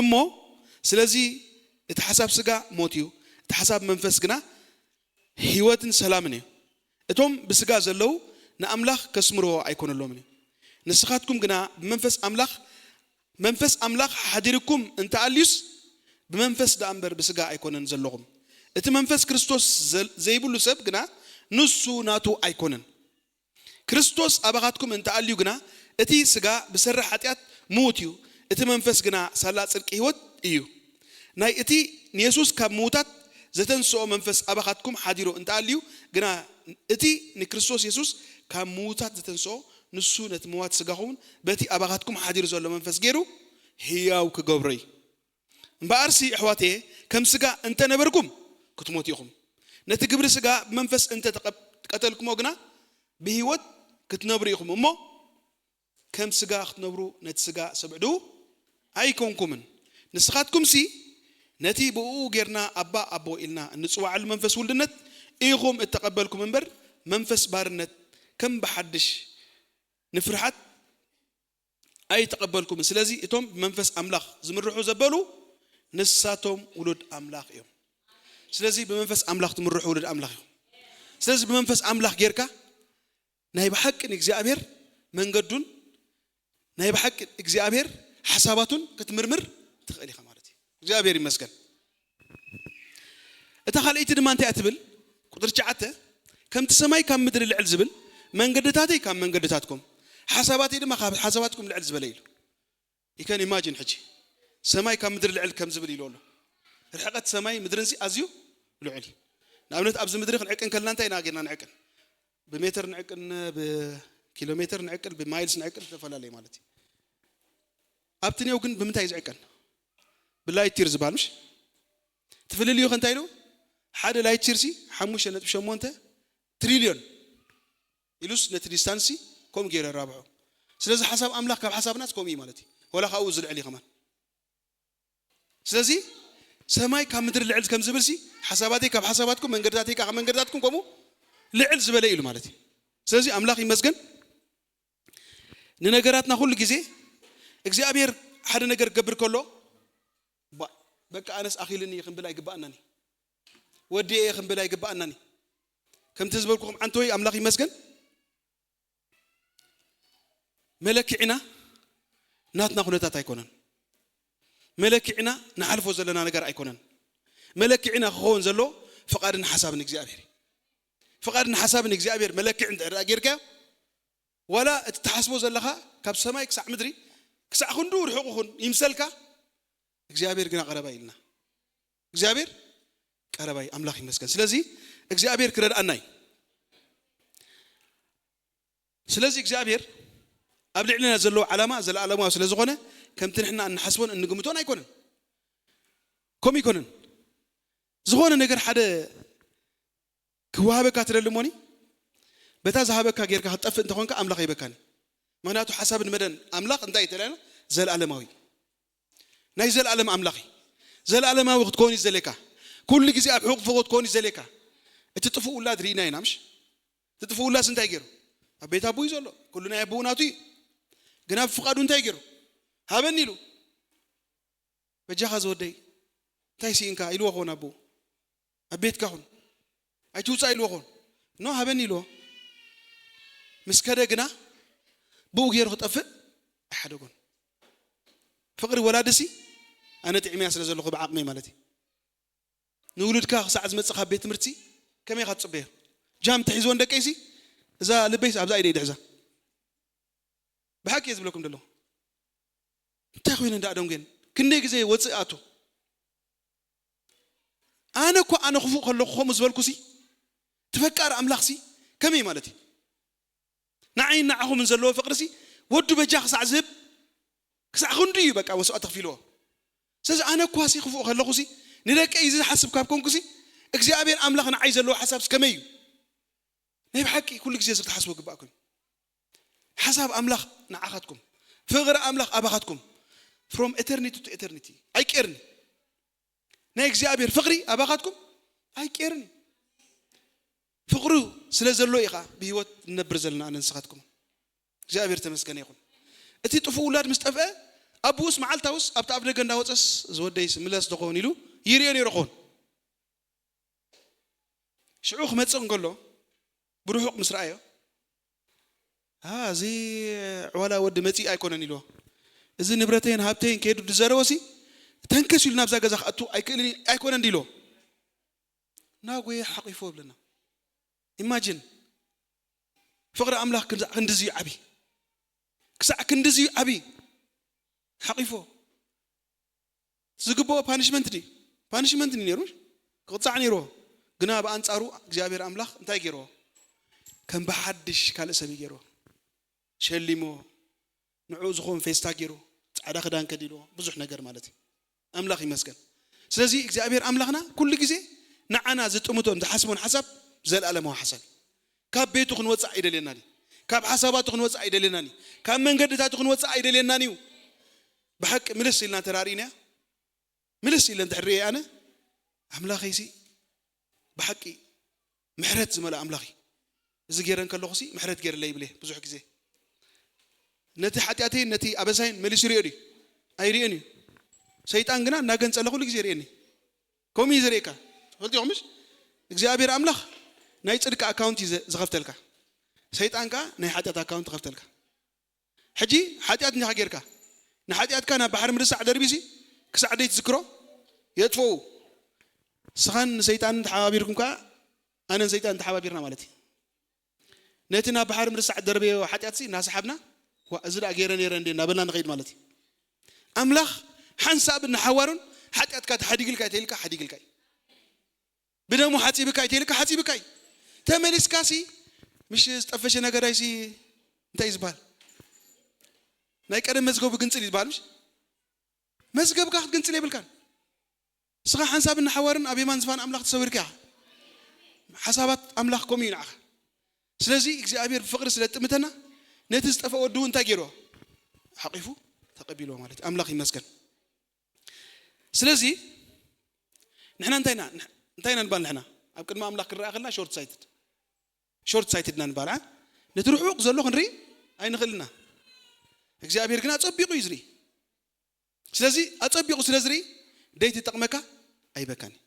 እሞ ስለዚ እቲ ሓሳብ ስጋ ሞት እዩ፣ እቲ ሓሳብ መንፈስ ግና ህይወትን ሰላምን እዩ። እቶም ብስጋ ዘለዉ ንኣምላኽ ከስምርዎ ኣይኮነሎምን እዩ። ንስኻትኩም ግና ብመንፈስ ኣምላኽ፣ መንፈስ ኣምላኽ ሓዲርኩም እንተኣልዩስ ብመንፈስ ደኣ እምበር ብስጋ ኣይኮነን ዘለኹም። እቲ መንፈስ ክርስቶስ ዘል-፣ ዘይብሉ ሰብ ግና ንሱ ናቱ ኣይኮነን። ክርስቶስ ኣባኻትኩም እንተኣልዩ ግና እቲ ስጋ ብሰሪ ሓጢኣት ምዉት እዩ፣ እቲ መንፈስ ግና ሳላ ጽድቂ ህይወት እዩ። ናይ እቲ ንየሱስ ካብ ምዉታት ዘተንስኦ መንፈስ ኣባኻትኩም ሓዲሩ እንተኣልዩ ግና እቲ ንክርስቶስ የሱስ ካብ ምዉታት ዘተንስኦ ንሱ ነቲ ምዋት ስጋኹምን በቲ ኣባኻትኩም ሓዲሩ ዘሎ መንፈስ ገይሩ ህያው ክገብሮ እዩ። እምበኣርሲ ኣሕዋተየ፣ ከም ስጋ እንተነበርኩም ክትሞቱ ኢኹም። ነቲ ግብሪ ስጋ ብመንፈስ እንተ ተቐብ-፣ ቀተልኩሞ ግና ብህይወት ክትነብሩ ኢኹም እሞ፣ ከም ስጋ ክትነብሩ ነቲ ስጋ ስብዕዱ ኣይኮንኩምን። ንስኻትኩምሲ ነቲ ብእኡ ጌርና ኣባ ኣቦ ኢልና እንጽዋዓሉ መንፈስ ውልድነት ኢኹም እተቐበልኩም እምበር፣ መንፈስ ባርነት ከም ብሓድሽ ንፍርሓት ኣይተቐበልኩምን። ስለዚ እቶም ብመንፈስ ኣምላኽ ዝምርሑ ዘበሉ ንሳቶም ውሉድ ኣምላኽ እዮም። ስለዚ ብመንፈስ ኣምላኽ ትምርሑ ውሉድ ኣምላኽ እዮም። ስለዚ ብመንፈስ ኣምላኽ ጌርካ ናይ ብሓቂ ንእግዚኣብሔር መንገዱን ናይ ብሓቂ እግዚኣብሔር ሓሳባቱን ክትምርምር ትኽእል ኢኻ ማለት እዩ። እግዚኣብሔር ይመስገን። እታ ካልኣይቲ ድማ እንታይ እያ ትብል? ቁጥሪ ትሽዓተ፣ ከምቲ ሰማይ ካብ ምድሪ ልዕል ዝብል፣ መንገድታተይ ካብ መንገድታትኩም፣ ሓሳባተይ ድማ ካብ ሓሳባትኩም ልዕል ዝበለ ኢሉ። You can imagine ሕጂ ሰማይ ካብ ምድሪ ልዕል ከም ዝብል ኢሉ ኣሎ። ርሕቀት ሰማይ ምድርን ሲ ኣዝዩ ልዑል እዩ። ንኣብነት ኣብዚ ምድሪ ክንዕቅን ከለና እንታይ ኢና ጌርና ንዕቅን? ብሜትር ንዕቅን፣ ብኪሎ ሜትር ንዕቅን፣ ብማይልስ ንዕቅን፣ ዝተፈላለየ ማለት እዩ። ኣብቲ ኔው ግን ብምንታይ እዩ ዝዕቀን? ብላይት ይር ዝበሃል ምሽ? ትፍልልዩ ከ እንታይ ኢሉ? ሓደ ላይት ይር ሲ ሓሙሽተ ነጥቢ ሸሞንተ ትሪልዮን ኢሉስ ነቲ ዲስታንስ ሲ ከምኡ ገይሩ የራብሖ። ስለዚ ሓሳብ ኣምላኽ ካብ ሓሳብናስ ከምኡ እዩ ማለት እዩ። ወላ ካብኡ ዝልዕል እዩ ከማን። ስለዚ ሰማይ ካብ ምድሪ ልዕል ከም ዝብል ሲ ሓሳባተይ ካብ ሓሳባትኩም መንገድታተይ ካብ መንገድታትኩም ከምኡ ልዕል ዝበለ ኢሉ ማለት እዩ። ስለዚ ኣምላኽ ይመስገን። ንነገራትና ኩሉ ግዜ እግዚኣብሔር ሓደ ነገር ክገብር ከሎ፣ ባ-፣ በቃ ኣነስ ኣኺልኒ እየ ክንብል ኣይግባኣናን እዩ። ወዲ እየ ክንብል ኣይግባኣናን እዩ። ከምቲ ዝበልኩኹም ዓንተወይ ኣምላኽ ይመስገን። መለክዒና ናትና ኩነታት ኣይኮነን። መለክዒና ንሓልፎ ዘለና ነገር ኣይኮነን። መለክዒና ክኸውን ዘሎ ፍቓድን ሓሳብን እግዚኣብሔር እዩ። ፍቓድን ሓሳብን እግዚኣብሔር መለክዒ እንተ ደኣ ጌርካዮ፣ ዋላ እቲ ትሓስቦ ዘለኻ ካብ ሰማይ ክሳዕ ምድሪ፣ ክሳዕ ክንዱ ርሑቕ ይኹን ይምሰልካ፣ እግዚኣብሔር ግና ቀረባ እዩ ኢልና። እግዚኣብሔር ቀረባ እዩ፣ ኣምላኽ ይመስገን። ስለዚ እግዚኣብሔር ክረድኣና እዩ። ስለዚ እግዚኣብሔር ኣብ ልዕልና ዘለዎ ዓላማ ዘለኣለማዊ ስለ ዝኾነ፣ ከምቲ ንሕና እንሓስቦን እንግምቶን ኣይኮነን። ከምኡ ኣይኮነን። ዝኾነ ነገር ሓደ ክወሃበካ ትደሊ እሞኒ፣ በታ ዝሃበካ ጌርካ ክትጠፍእ እንተኾንካ ኣምላኽ ኣይበካን። ምኽንያቱ ሓሳብን መደን ኣምላኽ እንታይ እዩ ተባሂልና? ዘለኣለማዊ። ናይ ዘለኣለም ኣምላኽ እዩ። ዘለኣለማዊ ክትከውን እዩ ዝደልየካ። ኩሉ ግዜ ኣብ ሕቑፉ ክትከውን እዩ ዝደልየካ። እቲ ጥፉእ ውላድ ርኢና ኢና፣ ምሽ? እቲ ጥፉእ ውላድስ እንታይ ገይሩ? ኣብ ቤት ኣቦኡ እዩ ዘሎ። ኩሉ ናይ ኣቦኡ ናቱ እዩ። ግን ኣብ ፍቓዱ እንታይ ገይሩ? ሃበኒ ኢሉ። በጃኻ ዝወደይ፣ እንታይ ስኢንካ? ኢልዎ ክኾን ኣቦኡ። ኣብ ቤትካ ኩን። ኣይትውጻእ ኢልዎ ክኾን። ኖ፣ ሃበኒ ኢልዎ። ምስ ከደ ግና ብኡ ገይሩ ክጠፍእ ኣይሓደጎን። ፍቕሪ ወላድሲ ኣነ ጥዕምያ ስለ ዘለኹ ብዓቕመይ ማለት እዩ። ንውሉድካ ክሳዕ ዝመጽእ ካብ ቤት ትምህርቲ ከመይ ኢኻ ትጽበዮ? ጃም ተሒዝወን ደቀይሲ፣ እዛ ልበይስ ኣብዛ ኢደይ ድሕዛ። ብሓቂ እየ ዝብለኩም ዘለኹ። እንታይ ኮይነ እንዳ ኣደንጉየን? ክንደይ ግዜ ወጽእ ኣቱ? ኣነ እኮ ኣነ ክፉእ ከለኹ ከምኡ ዝበልኩሲ፣ እቲ ፈቃር ኣምላኽሲ ከመይ ማለት እዩ? ንዓይን ንዓኹምን ዘለዎ ፍቕሪሲ፣ ወዱ በጃ ክሳዕ ዝህብ፣ ክሳዕ ክንዱ እዩ በቃ መስዋእቲ ከፊልዎ። ስለዚ ኣነ እኳሲ ክፉእ ከለኹሲ፣ ንደቀይ እዚ ዝሓስብ ካብ ኮንኩሲ፣ እግዚኣብሔር ኣምላኽ ንዓይ ዘለዎ ሓሳብስ ከመይ እዩ? ናይ ብሓቂ ኩሉ ግዜ እዚ ክትሓስቡ ግባእኩም። ሓሳብ ኣምላኽ ንዓኻትኩም፣ ፍቕሪ ኣምላኽ ኣባኻትኩም፣ from eternity to eternity ኣይቀርኒ። ናይ እግዚኣብሔር ፍቕሪ ኣባኻትኩም ኣይቀርኒ። ፍቕሩ ስለ ዘሎ ኢኻ ብህይወት ንነብር ዘለና ኣነ ንስኻትኩም። እግዚኣብሔር ተመስገነ ይኹን። እቲ ጥፉእ ውላድ ምስ ጠፍአ፣ ኣቦኡስ መዓልታውስ ኣብቲ ኣፍ ደገ እንዳወጸስ፣ "ዝወደይስ ምለስ ዶ ኸውን?" ኢሉ ይርእዮ ነይሩ ኸውን። ሽዑ ክመጽእ እንከሎ፣ ብርሑቕ ምስ ረኣዮ፣ "ኣ፣ እዚ ዕዋላ ወዲ መጺእ ኣይኮነን" ኢልዎ። "እዚ ንብረተይን ሃብተይን ከይዱ ዝዘረወሲ፣ ተንከስ ኢሉ ናብዛ ገዛ ክኣቱ ኣይክእልን ኣይኮነን" ኢልዎ። እናጎየ ሓቂፎ ይብለና። ኢማጂን፣ ፍቕሪ ኣምላኽ ክሳዕ ክንድዚ እዩ ዓቢ። ክሳዕ ክንድዚ እዩ ዓቢ። ሓቂፎ። ዝግብኦ ፓኒሽመንት ድዩ? ፓኒሽመንት እዩ ነይሩ። ክቕጻዕ ነይርዎ። ግና ብኣንጻሩ እግዚኣብሔር ኣምላኽ እንታይ ገይርዎ? ከም ብሓድሽ ካልእ ሰብ እዩ ገይርዎ። ሸሊሞ፣ ንዕኡ ዝኾን ፌስታ ገይሩ፣ ጻዕዳ ክዳን ከዲልዎ፣ ብዙሕ ነገር ማለት እዩ። ኣምላኽ ይመስገን። ስለዚ እግዚኣብሔር ኣምላኽና ኩሉ ግዜ ንዓና ዝጥምቶን ዝሓስቦን ሓሳብ ዘለኣለማዊ ሓሳብ እዩ። ካብ ቤቱ ክንወፅእ ኣይደልየናን እዩ። ካብ ሓሳባቱ ክንወፅእ ኣይደልየናን እዩ። ካብ መንገድታቱ ክንወፅእ ኣይደልየናን እዩ። ብሓቂ ምልስ ኢልና ተራሪእና ምልስ ኢለ እንድሕር ርእየ ኣነ፣ ኣምላኸይሲ ብሓቂ ምሕረት ዝመልኦ ኣምላኽ እዩ። እዚ ገይረ እንከለኹሲ ምሕረት ገይርለይ ይብል እየ ብዙሕ ግዜ። ነቲ ሓጢኣተይን ነቲ ኣበሳይን መሊሱ ይሪኦ ድዩ? ኣይርእን እዩ። ሰይጣን ግና እናገንጸለ ኩሉ ግዜ ይርእየኒ። ከምኡ እዩ ዝርእየካ። ትፈልጡ ኢኹም ምሽ? እግዚኣብሔር ኣምላኽ ናይ ጽድቂ ኣካውንት እዩ ዘ- ዝኸፍተልካ። ሰይጣን ከኣ ናይ ሓጢኣት ኣካውንት ይኸፍተልካ። ሕጂ ሓጢኣት እንዲኻ ጌርካ፣ ንሓጢኣትካ ናብ ባሕሪ ምርሳዕ ደርቢሲ ክሳዕ ደይትዝክሮ የጥፍኡ። ስኻን ንሰይጣንን ተሓባቢርኩም ከኣ ኣነን ሰይጣን ተሓባቢርና ማለት እዩ። ነቲ ናብ ባሕሪ ምርሳዕ ደርበዮ ሓጢኣትሲ እናሰሓብና፣ ዋ፣ እዚ ደኣ ገይረ ነይረ እንዴ እናበልና ንኸይድ ማለት እዩ። ኣምላኽ ሓንሳብ ንሓዋሩን ሓጢኣትካ ተሓዲግልካ እዩ ተይልካ ሓዲግልካ እዩ። ብደሙ ሓጺብካ እዩ ተይልካ ሓጺብካ እዩ። ተመሊስካሲ ምሽ ዝጠፈሸ ነገዳይሲ እንታይ እዩ ዝበሃል? ናይ ቀደም መዝገቡ ግንጽል እዩ ዝበሃል ምሽ? መዝገብካ ክትግንጽል የብልካን። እስኻ ሓንሳብን ንሓዋርን ኣብ የማን ዝፋን ኣምላኽ ተሰዊርካ ኢኻ። ሓሳባት ኣምላኽ ከምኡ እዩ ንዓኻ። ስለዚ እግዚኣብሔር ብፍቕሪ ስለ ዝጥምተና ነቲ ዝጠፈአ ወዱ እንታይ ገይርዎ? ሓቂፉ ተቐቢልዎ ማለት እዩ። ኣምላኽ ይመስገን። ስለዚ ንሕና እንታይ ኢና እንታይ ኢና ንባል ንሕና ኣብ ቅድሚ ኣምላኽ ክንረኣ ከለና ሾርት ሳይትድ ሾርት ሳይትድ ኢና ንባል ዓ? ነቲ ርሑቕ ዘሎ ክንርኢ ኣይንኽእልና። እግዚኣብሔር ግን ኣጸቢቑ እዩ ዝርኢ። ስለዚ ኣጸቢቑ ስለ ዝርኢ ደይ ትጠቕመካ ኣይበካን እዩ።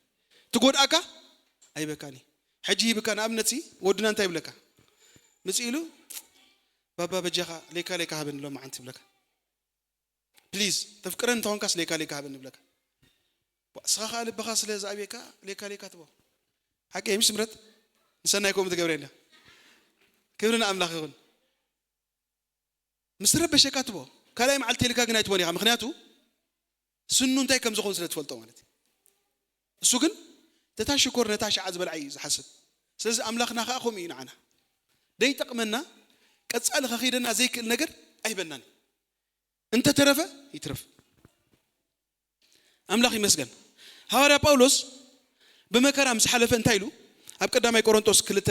ትጎድኣካ ኣይበካን እዩ። ሕጂ ሂብካ ንኣብነት ሲ ወድና እንታይ ይብለካ? ምጽእ ኢሉ ባባ በጃኻ ሌካ ሌካ ሃበኒ ሎም መዓንቲ ይብለካ። ፕሊዝ ተፍቅረን እንተኾንካ ስሌካ ሌካ ሃበኒ ይብለካ። ንስኻ ከዓ ልብኻ ስለ ዝኣብየካ ሌካ ሌካ ትቦ ሓቂ ምሽ ምረት ንሰናይ ከምኡ ትገብረ እንዳ ክብሪ ንኣምላኽ ይኹን። ምስ ረበሸካ ትቦ ካልኣይ መዓልቲ ኢልካ ግን ኣይትቦን ኢኻ። ምክንያቱ ስኑ እንታይ ከም ዝኾን ስለ ትፈልጦ ማለት እዩ። እሱ ግን ነታ ሽኮር ነታ ሸዓ ዝበልዓ እዩ ዝሓስብ። ስለዚ ኣምላኽና ከዓ ከምኡ እዩ ንዓና ደይጠቕመና ቀጻሊ ከኺደና ዘይክእል ነገር ኣይበናን። እንተተረፈ ይትረፍ። ኣምላኽ ይመስገን። ሃዋርያ ጳውሎስ ብመከራ ምስ ሓለፈ እንታይ ኢሉ? ኣብ ቀዳማይ ቆሮንጦስ ክልተ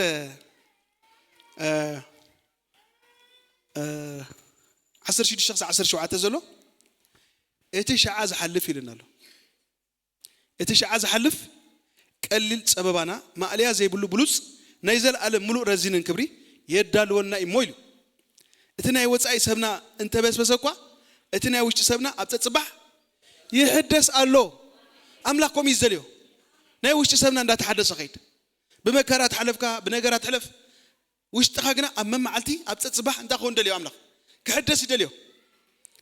ዓሰርተ ሽዱሽተ ክሳብ ዓሰርተ ሸውዓተ ዘሎ እቲ ሸዓ ዝሓልፍ ኢልና ኣሎ። እቲ ሸዓ ዝሓልፍ ቀሊል ጸበባና ማእለያ ዘይብሉ ብሉጽ ናይ ዘለኣለም ምሉእ ረዚንን ክብሪ የዳልወልና እሞ ኢሉ። እቲ ናይ ወጻኢ ሰብና እንተበስበሰ እኳ እቲ ናይ ውሽጢ ሰብና ኣብ ጸጽባሕ ይሕደስ ኣሎ። ኣምላኽ ከምኡ እዩ ዝደልዮ። ናይ ውሽጢ ሰብና እንዳተሓደሰ ኸይድ። ብመከራ ተሓለፍካ፣ ብነገራት ሕለፍ። ውሽጥኻ ግና ኣብ መመዓልቲ ኣብ ጸጽባሕ እንታይ ክኸውን ደልዮ ኣምላኽ? ክሕደስ ይደልዮ።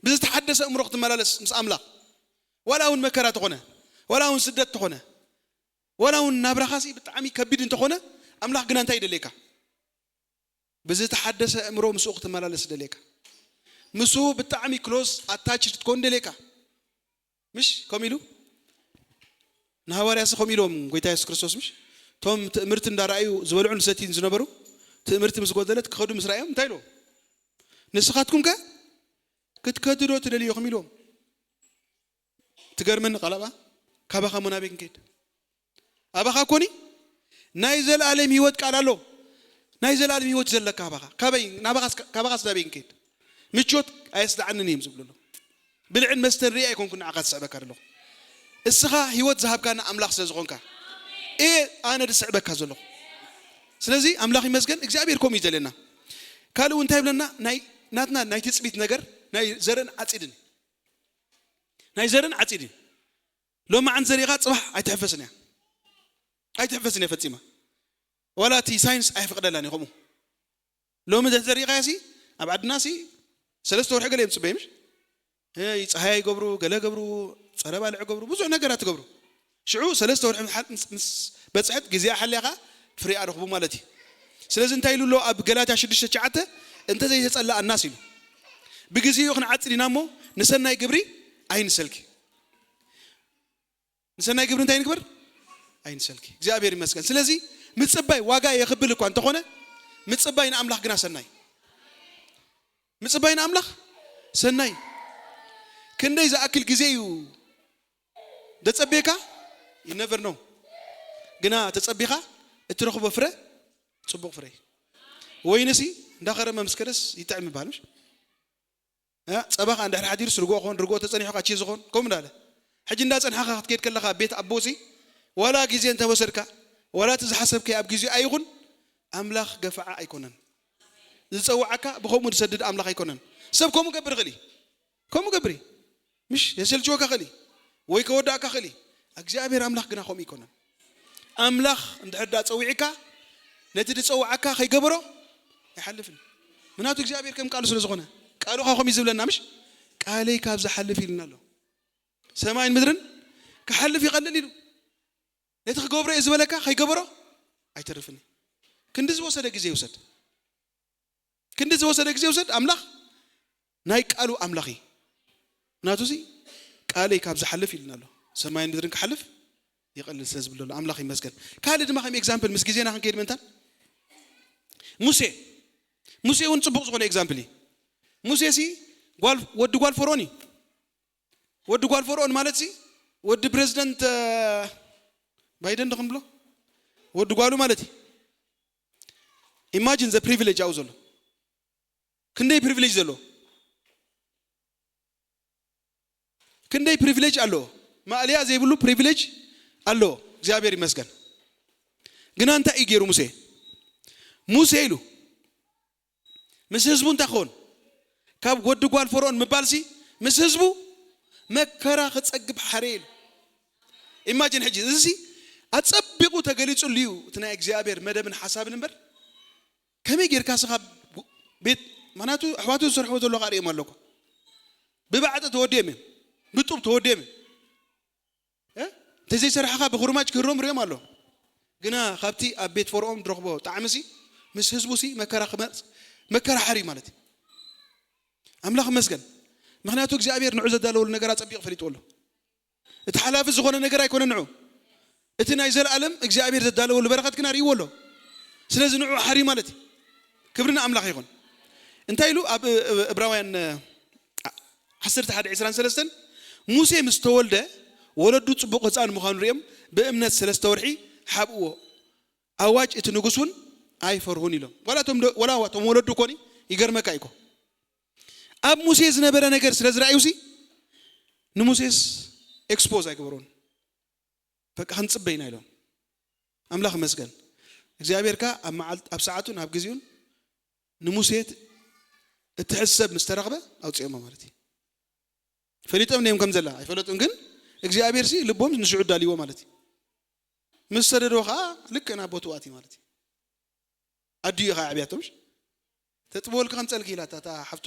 ብዝተሓደሰ እምሮ ክትመላለስ ምስ ኣምላኽ። ዋላ እውን መከራ ተኾነ፣ ዋላ እውን ስደት ተኾነ፣ ዋላ እውን ናብራኻሲ ብጣዕሚ ከቢድ እንተኾነ ኣምላኽ ግና እንታይ ይደልየካ? ብዝተሓደሰ እምሮ ምስኡ ክትመላለስ ይደልየካ። ምስኡ ብጣዕሚ ክሎዝ ኣታች ክትኮን ይደልየካ። ምሽ ከምኡ ኢሉ ንሃዋርያሲ ከምኡ ኢሎም ጎይታ የሱስ ክርስቶስ ምሽ እቶም ትእምርቲ እንዳረኣዩ ዝበልዑን ዝሰትዩን ዝነበሩ ትእምርቲ ምስ ጎደለት ክኸዱ ምስ ረኣዮም እንታይ ኢሎም ንስኻትኩም ከ ክትከዱ ዶ ትደልዩ ኢኹም ኢልዎም። ትገርመኒ ቃል ኣብኣ ካባኻ ሞ ናበይ ክንከይድ? ኣባኻ ኮኒ ናይ ዘለኣለም ህይወት ቃል ኣሎ። ናይ ዘለኣለም ህይወት ዘለካ ኣባኻ ካበይ ናባኻስ ካባኻስ ናበይ ክንከይድ? ምቾት ኣየስደዓንን እዮም ዝብሉ ኣለዉ። ብልዕን መስተን ርኢ ኣይኮንኩን ንዓኻ ዝስዕበካ ዘለኹ። እስኻ ህይወት ዝሃብካና ኣምላኽ ስለ ዝኾንካ እየ ኣነ ዝስዕበካ ዘለኹ። ስለዚ ኣምላኽ ይመስገን እግዚኣብሔር ከምኡ እዩ ዘለና። ካልእ እውን እንታይ ይብለና ናይ ናትና ናይ ትፅቢት ነገር ናይ ዘርእን ዓፂድን ናይ ዘርን ዓፂድን ሎማዓንቲ ዘሪእኻ ፅባሕ ኣይትሕፈስን እያ ኣይትሕፈስን እያ ፈፂማ። ዋላ እቲ ሳይንስ ኣይፍቅደላን እዩ ከምኡ። ሎሚ ዘሪእኻያ ሲ ኣብ ዓድና ሲ ሰለስተ ወርሒ ገለ እዮም ፅበይ ምሽ ፀሃያ ይገብሩ ገለ ገብሩ ፀረ ባልዕ ገብሩ ብዙሕ ነገራት ትገብሩ። ሽዑ ሰለስተ ወርሒ ምስ በፅሐት ግዜኣ ሓልያ ከዓ ፍሬኣ ረኽቡ ማለት እዩ። ስለዚ እንታይ ኢሉ ኣሎ ኣብ ገላትያ ሽዱሽተ ትሽዓተ እንተ ዘይተፀላኣናስ ኢሉ ብግዜኡ ክንዓፅድ ኢና እሞ ንሰናይ ግብሪ ኣይንሰልኪ። ንሰናይ ግብሪ እንታይ ንግበር? ኣይንሰልኪ። እግዚኣብሔር ይመስገን። ስለዚ ምፅባይ ዋጋ የኽብል እኳ እንተኾነ ምፅባይ ንኣምላኽ ግና ሰናይ ምፅባይ ንኣምላኽ ሰናይ። ክንደይ ዝኣክል ግዜ እዩ ደጸቤካ? You never know። ግና ተጸቢኻ እትረኽቦ ፍረ ጽቡቕ ፍረ እዩ። ወይንሲ እንዳኸረመ ምስ ከደስ ይጥዕም ይበሃል፣ ምሽ? እ፣ ጸባኻ እንድሕር ሓዲሩ ስርጎ ኾን፣ ርጎ ተጸኒሑካ ቺዝ ኾን፣ ከምኡ እንዳለ። ሕጂ እንዳጸንሓኻ ክትከይድ ከለኻ ቤት ኣቦሲ፣ ዋላ ግዜ እንተወሰድካ፣ ዋላ እቲ ዝሓሰብካዮ ኣብ ግዜ ኣይኹን፣ ኣምላኽ ገፋዓ ኣይኮነን። ዝጸውዓካ ብኸምኡ ዝሰድድ ኣምላኽ ኣይኮነን። ሰብ ከምኡ ገብር ይኽእል እዩ። ከምኡ ገብር እዩ። ምሽ የሰልችወካ ኽእል እዩ። ወይ ከወዳእካ ኽእል እዩ። እግዚኣብሔር ኣምላኽ ግና ከምኡ ኣይኮነን። ኣምላኽ እንድሕር ዳ ጸዊዕካ፣ ነቲ ዝጸውዓካ ከይገበሮ ኣይሓልፍን። ምክንያቱ እግዚኣብሔር ከም ቃሉ ስለ ዝኾነ፣ ቃሉ ኸዓ ከምኡ እዩ ዝብለና፣ ምሽ? "ቃለይ ካብ ዝሓልፍ" ኢልና ኣሎ። "ሰማይን ምድርን ክሓልፍ ይቐልል" ኢሉ። ነቲ ክገብሮ እየ ዝበለካ ከይገበሮ ኣይተርፍን እዩ። ክንዲ ዝወሰደ ግዜ ይውሰድ። ክንዲ ዝወሰደ ግዜ ይውሰድ፣ ኣምላኽ ናይ ቃሉ ኣምላኽ እዩ። ምክንያቱ እዚ "ቃለይ ካብ ዝሓልፍ" ኢልና ኣሎ። ሰማይን ምድርን ክሓልፍ ይቐልል ስለ ዝብል ዘሎ ኣምላኽ ይመስገን። ካልእ ድማ ከም ኤግዛምፕል ምስ ግዜና ክንከይድ ምእንታን ሙሴ፣ ሙሴ እውን ጽቡቕ ዝኾነ ኤግዛምፕል እዩ። ሙሴ ሲ ጓል፣ ወዲ ጓል ፈርኦን እዩ። ወዲ ጓል ፈርኦን ማለት ሲ ወዲ ፕሬዚደንት፣ እ፣ ባይደን ዶ ክንብሎ? ወዲ ጓሉ ማለት እዩ። ኢማጂን ዘ ፕሪቪሌጅ ኣብኡ ዘሎ። ክንደይ ፕሪቪሌጅ ዘሎ? ክንደይ ፕሪቪሌጅ ኣለዎ? ማእለያ ዘይብሉ ፕሪቪሌጅ ኣለዎ። እግዚኣብሔር ይመስገን። ግና እንታይ እዩ ገይሩ ሙሴ? ሙሴ ኢሉ ምስ ህዝቡ እንታይ ክኸውን? ካብ ወዲ ጓል ፈርኦን ምባልሲ ምስ ህዝቡ መከራ ክጸግብ ሓረ ኢሉ። ኢማጂን ሕጂ እዚ ኣጸቢቑ ተገሊጹሉ እዩ እቲ ናይ እግዚኣብሔር መደብን ሓሳብን እምበር፣ ከመይ ጌርካ ስኻ ቤት፣ ምኽንያቱ ኣሕዋቱ ዝሰርሕዎ ዘለዉ ሪኦም ኣለኩ። ብባዕጢ ተወዲኦም እዮም፣ ብጡብ ተወዲኦም እዮም። እ? እንተዘይሰራሕኻ ብኹርማጅ ክህሮም ሪኦም ኣሎ። ግና ካብቲ ኣብ ቤት ፈርኦን ዝረኽቦ ጣዕምሲ ምስ ህዝቡሲ መከራ ክመጽ፣ መከራ ሓሪ ማለት እዩ። ኣምላኽ ይመስገን። ምኽንያቱ እግዚኣብሔር ንዑ ዘዳለወሉ ነገር ኣጸቢቑ ፈሊጥዎ ኣሎ። እቲ ሓላፊ ዝኾነ ነገር ኣይኮነን ንዑ። እቲ ናይ ዘለኣለም እግዚኣብሔር ዘዳለወሉ በረኸት ግና ርእይዎ ኣሎ። ስለዚ ንዑ ሓሪ ማለት እዩ። ክብሪ ንኣምላኽ ይኹን። እንታይ ኢሉ ኣብ፣ እ፣ እብራውያን፣ እ፣ ዓሰርተ ሓደ ዕስራን ሰለስተን፣ "ሙሴ ምስ ተወልደ ወለዱ ጽቡቕ ህጻን ምዃኑ ርእዮም ብእምነት ሰለስተ ወርሒ ሓብእዎ። ኣዋጅ እቲ ንጉስ እውን ኣይፈርሁን" ኢሎም። ዋላ እቶም ዶ-፣ ዋላ እቶም ወለዱ ኮኒ ይገርመካ እዩ እኮ። ኣብ ሙሴ ዝነበረ ነገር ስለ ዝረኣዩሲ ንሙሴስ ኤክስፖዝ ኣይገበሮን። በቃ ክንጽበ ኢና ኢሎም። ኣምላኽ ይመስገን። እግዚኣብሔር ከኣ ኣብ መዓልት-፣ ኣብ ሰዓቱን ኣብ ግዜኡን ንሙሴ እትሕዝ ሰብ ምስ ተረኽበ ኣውጽኦሞ ማለት እዩ። ፈሊጦም ድዮም ከም ዘላ ኣይፈለጡን፣ ግን እግዚኣብሔር ሲ ልቦም ንሽዑ ዳልይዎ ማለት እዩ። ምስ ሰደዶ ከኣ ልክዕ ናብ ቦትኡ ኣትዩ ማለት እዩ። ኣዲኡ ኢኻ ኣዕብያቶም። "ተጥብወልኪ ከምጸልኪ" ኢላታ እታ ሓፍቱ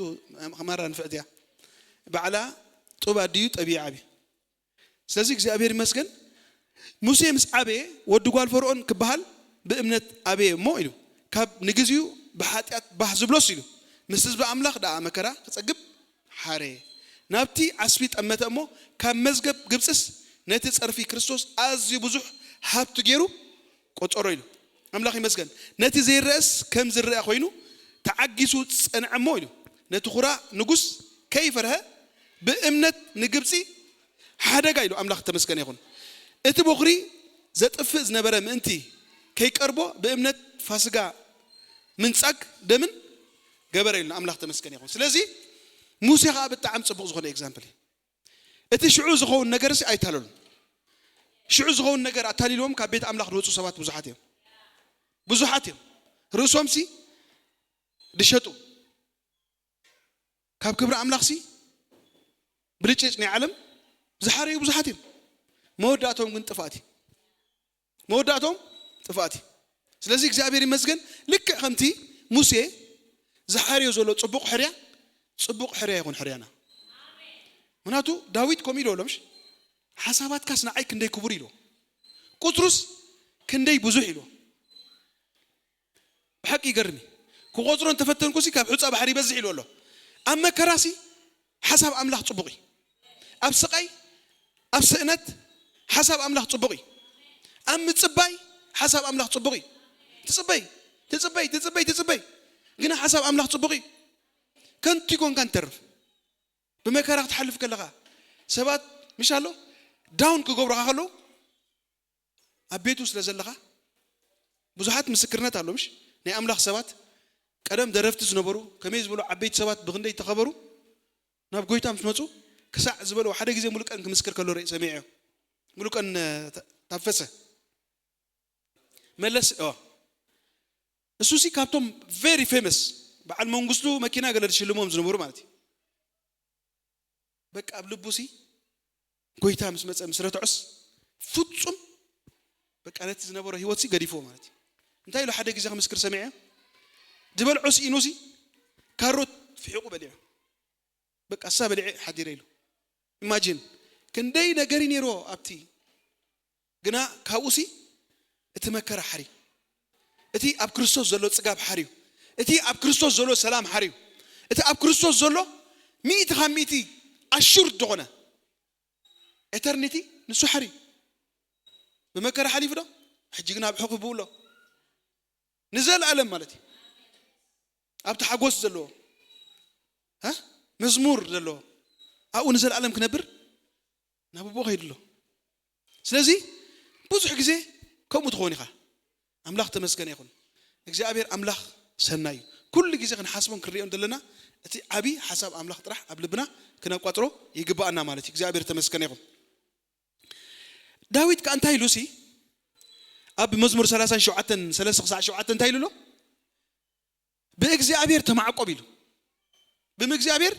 ማራ ንፍዕቲ እያ። ባዕላ ጡብ ኣዲኡ ጠቢዩ ዓብዩ። ስለዚ እግዚኣብሔር ይመስገን፣ ሙሴ ምስ ዓበየ ወዲ ጓል ፈርኦን ክበሃል ብእምነት ኣበየ እሞ ኢሉ፣ ካብ ንግዚኡ ብሓጢኣት ባህ ዝብሎስ ኢሉ፣ ምስ ህዝቢ ኣምላኽ ደኣ መከራ ክጸግብ ሓረየ። ናብቲ ዓስቢ ጠመተ እሞ ካብ መዝገብ ግብጽስ ነቲ ጸርፊ ክርስቶስ ኣዝዩ ብዙሕ ሃብቲ ገይሩ ቆጸሮ ኢሉ። ኣምላኽ ይመስገን። ነቲ ዘይረአስ ከም ዝረአ ኮይኑ ተዓጊሱ ጸንዐ እሞ ኢሉ። ነቲ ኩራ ንጉስ ከይፈርሀ ብእምነት ንግብጺ ሓደጋ ኢሉ። ኣምላኽ ተመስገነ ይኹን። እቲ በኹሪ ዘጥፍእ ዝነበረ ምእንቲ ከይቀርቦ ብእምነት ፋስጋ ምንጻግ ደምን ገበረ ኢሉ። ኣምላኽ ተመስገነ ይኹን። ስለዚ ሙሴ ኸኣ ብጣዕሚ ጽቡቕ ዝኾነ ኤግዛምፕል እዩ። እቲ ሽዑ ዝኸውን ነገርሲ ኣይታለሉን። ሽዑ ዝኸውን ነገር ኣታሊልዎም ካብ ቤት ኣምላኽ ዝወጹ ሰባት ብዙሓት እዮም። ብዙሓት እዮም። ርእሶምሲ ዝሸጡ፣ ካብ ክብሪ ኣምላኽሲ ብልጭልጭ ናይ ዓለም ዝሓረዩ ብዙሓት እዮም። መወዳእቶም ግን ጥፍኣት እዩ። መወዳእቶም ጥፍኣት እዩ። ስለዚ እግዚኣብሔር ይመስገን፣ ልክዕ ከምቲ ሙሴ ዝሓርዮ ዘሎ ጽቡቕ ሕርያ፣ ጽቡቕ ሕርያ ይኹን ሕርያና። ምክንያቱ ዳዊት ከምኡ ኢሉ ኣሎ፣ ምሽ? "ሓሳባትካስ ንዓይ ክንደይ ክቡር" ኢሉ። ቁጽሩስ ክንደይ ብዙሕ ኢሉ። ብሓቂ ይገርም እዩ። ክቆጽሮ እንተፈተንኩሲ ካብ ሑጻ ባሕሪ ይበዝሕ ኢሉ ኣሎ። ኣብ መከራሲ ሓሳብ ኣምላኽ ጽቡቕ እዩ። ኣብ ስቓይ፣ ኣብ ስእነት ሓሳብ ኣምላኽ ጽቡቕ እዩ። ኣብ ምጽባይ ሓሳብ ኣምላኽ ጽቡቕ እዩ። ትጽበይ፣ ትጽበይ፣ ትጽበይ፣ ትጽበይ። ግና ሓሳብ ኣምላኽ ጽቡቕ እዩ። ከንቱ ይኮንካ ንተርፍ። ብመከራ ክትሓልፍ ከለኻ፣ ሰባት ምሽ ኣሎ ዳውን ክገብሩኻ ከለዉ ኣብ ቤቱ ስለ ዘለኻ ብዙሓት ምስክርነት ኣሎ ምሽ ናይ ኣምላኽ ሰባት ቀደም ደረፍቲ ዝነበሩ ከመይ ዝበሉ ዓበይቲ ሰባት ብክንደይ ተኸበሩ ናብ ጎይታ ምስ መፁ ክሳዕ ዝበሉ ሓደ ግዜ ሙሉቀን ክምስክር ከሎ ርኢ ሰሚዐ ሙሉቀን ታፈሰ መለስ እሱ ሲ ካብቶም very famous በዓል መንግስቱ መኪና ገለ ዝሽልሞም ዝነበሩ ማለት እዩ በቃ ኣብ ልቡ ሲ ጎይታ ምስ መፀ ምስ ረትዖስ ፍፁም በቃ ነቲ ዝነበሮ ህይወት ሲ ገዲፍዎ ማለት እዩ እንታይ ኢሉ ሓደ ግዜ ክምስክር ሰሚዐ ዝበልዖ ስኢኑ ሲ ካሮት ፍሒቁ በሊዑ በቃ እሳ በሊዐ ሓዲረ ኢሉ imagine ክንደይ ነገር ነይርዎ ኣብቲ ግና ካብኡ ሲ እቲ መከራ ሓርዩ እቲ ኣብ ክርስቶስ ዘሎ ፅጋብ ሓርዩ እቲ ኣብ ክርስቶስ ዘሎ ሰላም ሓርዩ እቲ ኣብ ክርስቶስ ዘሎ ሚእቲ ካብ ሚእቲ ኣሹር ዝኾነ eternity ንሱ ሓርዩ ብመከራ ሓሊፉ ዶ ሕጂ ግን ኣብ ሕቑፍ ብውሎ ንዘለኣለም ማለት እዩ ኣብቲ ሓጎስ ዘለዎ መዝሙር ዘለዎ ኣብኡ ንዘለኣለም ክነብር ናብ ኣቦ ከይዱ ኣሎ ስለዚ ብዙሕ ግዜ ከምኡ ትኸውን ኢኻ ኣምላኽ ተመስገነ ይኹን እግዚኣብሔር ኣምላኽ ሰናይ እዩ ኩሉ ግዜ ክንሓስቦን ክንሪኦን ዘለና እቲ ዓብዪ ሓሳብ ኣምላኽ ጥራሕ ኣብ ልብና ክነቋፅሮ ይግባኣና ማለት እዩ እግዚኣብሔር ተመስገነ ይኹን ዳዊት ከኣ እንታይ ኢሉ ሲ ኣብ መዝሙር 37 3 ክሳዕ 7 እንታይ ኢሉ ኣሎ ብእግዚኣብሔር ተማዕቆብ ኢሉ ብምእግዚኣብሔር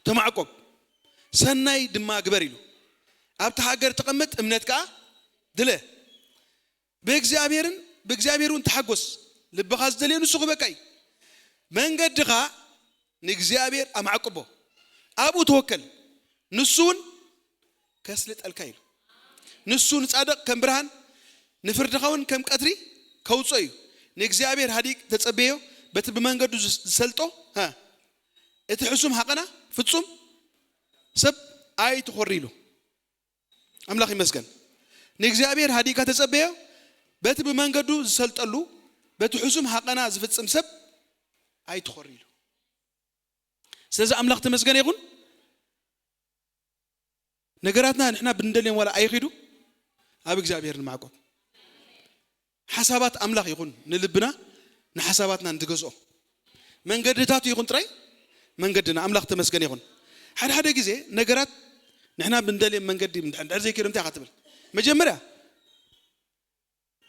ተማዕቆብ ሰናይ ድማ ግበር ኢሉ ኣብቲ ሃገር ተቐመጥ እምነት ከዓ ድለ ብእግዚኣብሔርን ብእግዚኣብሔር እውን ተሓጎስ ልብኻ ዝደልዮ ንሱ ክበቃ እዩ መንገድኻ ንእግዚኣብሔር ኣማዕቅቦ ኣብኡ ተወከል ንሱ እውን ከስልጠልካ ኢሉ ንሱ ንጻድቕ ከም ብርሃን ንፍርድኻ እውን ከም ቀትሪ ከውፅኦ እዩ ንእግዚኣብሔር ሃዲግ ተጸበዮ በቲ ብመንገዱ ዝሰልጦ እቲ ሕሱም ሃቐና ፍጹም ሰብ ኣይትኾሪ ኢሉ ኣምላኽ ይመስገን ንእግዚኣብሔር ሃዲግካ ተጸበዮ በቲ ብመንገዱ ዝሰልጠሉ በቲ ሕሱም ሃቐና ዝፍጽም ሰብ ኣይትኾሪ ኢሉ ስለዚ ኣምላኽ ተመስገነ ይኹን ነገራትና ንሕና ብንደልዮም ዋላ ኣይኺዱ ኣብ እግዚኣብሔር ንማዕቆብ ሓሳባት ኣምላኽ ይኹን ንልብና ንሓሳባትና ንትገዝኦ መንገድታቱ ይኹን ጥራይ መንገድና ኣምላኽ ተመስገን ይኹን ሓደ ሓደ ግዜ ነገራት ንሕና ብንደልዮም መንገዲ እንድሕር ዘይከይዶም እንታይ ኢኻ ትብል መጀመርያ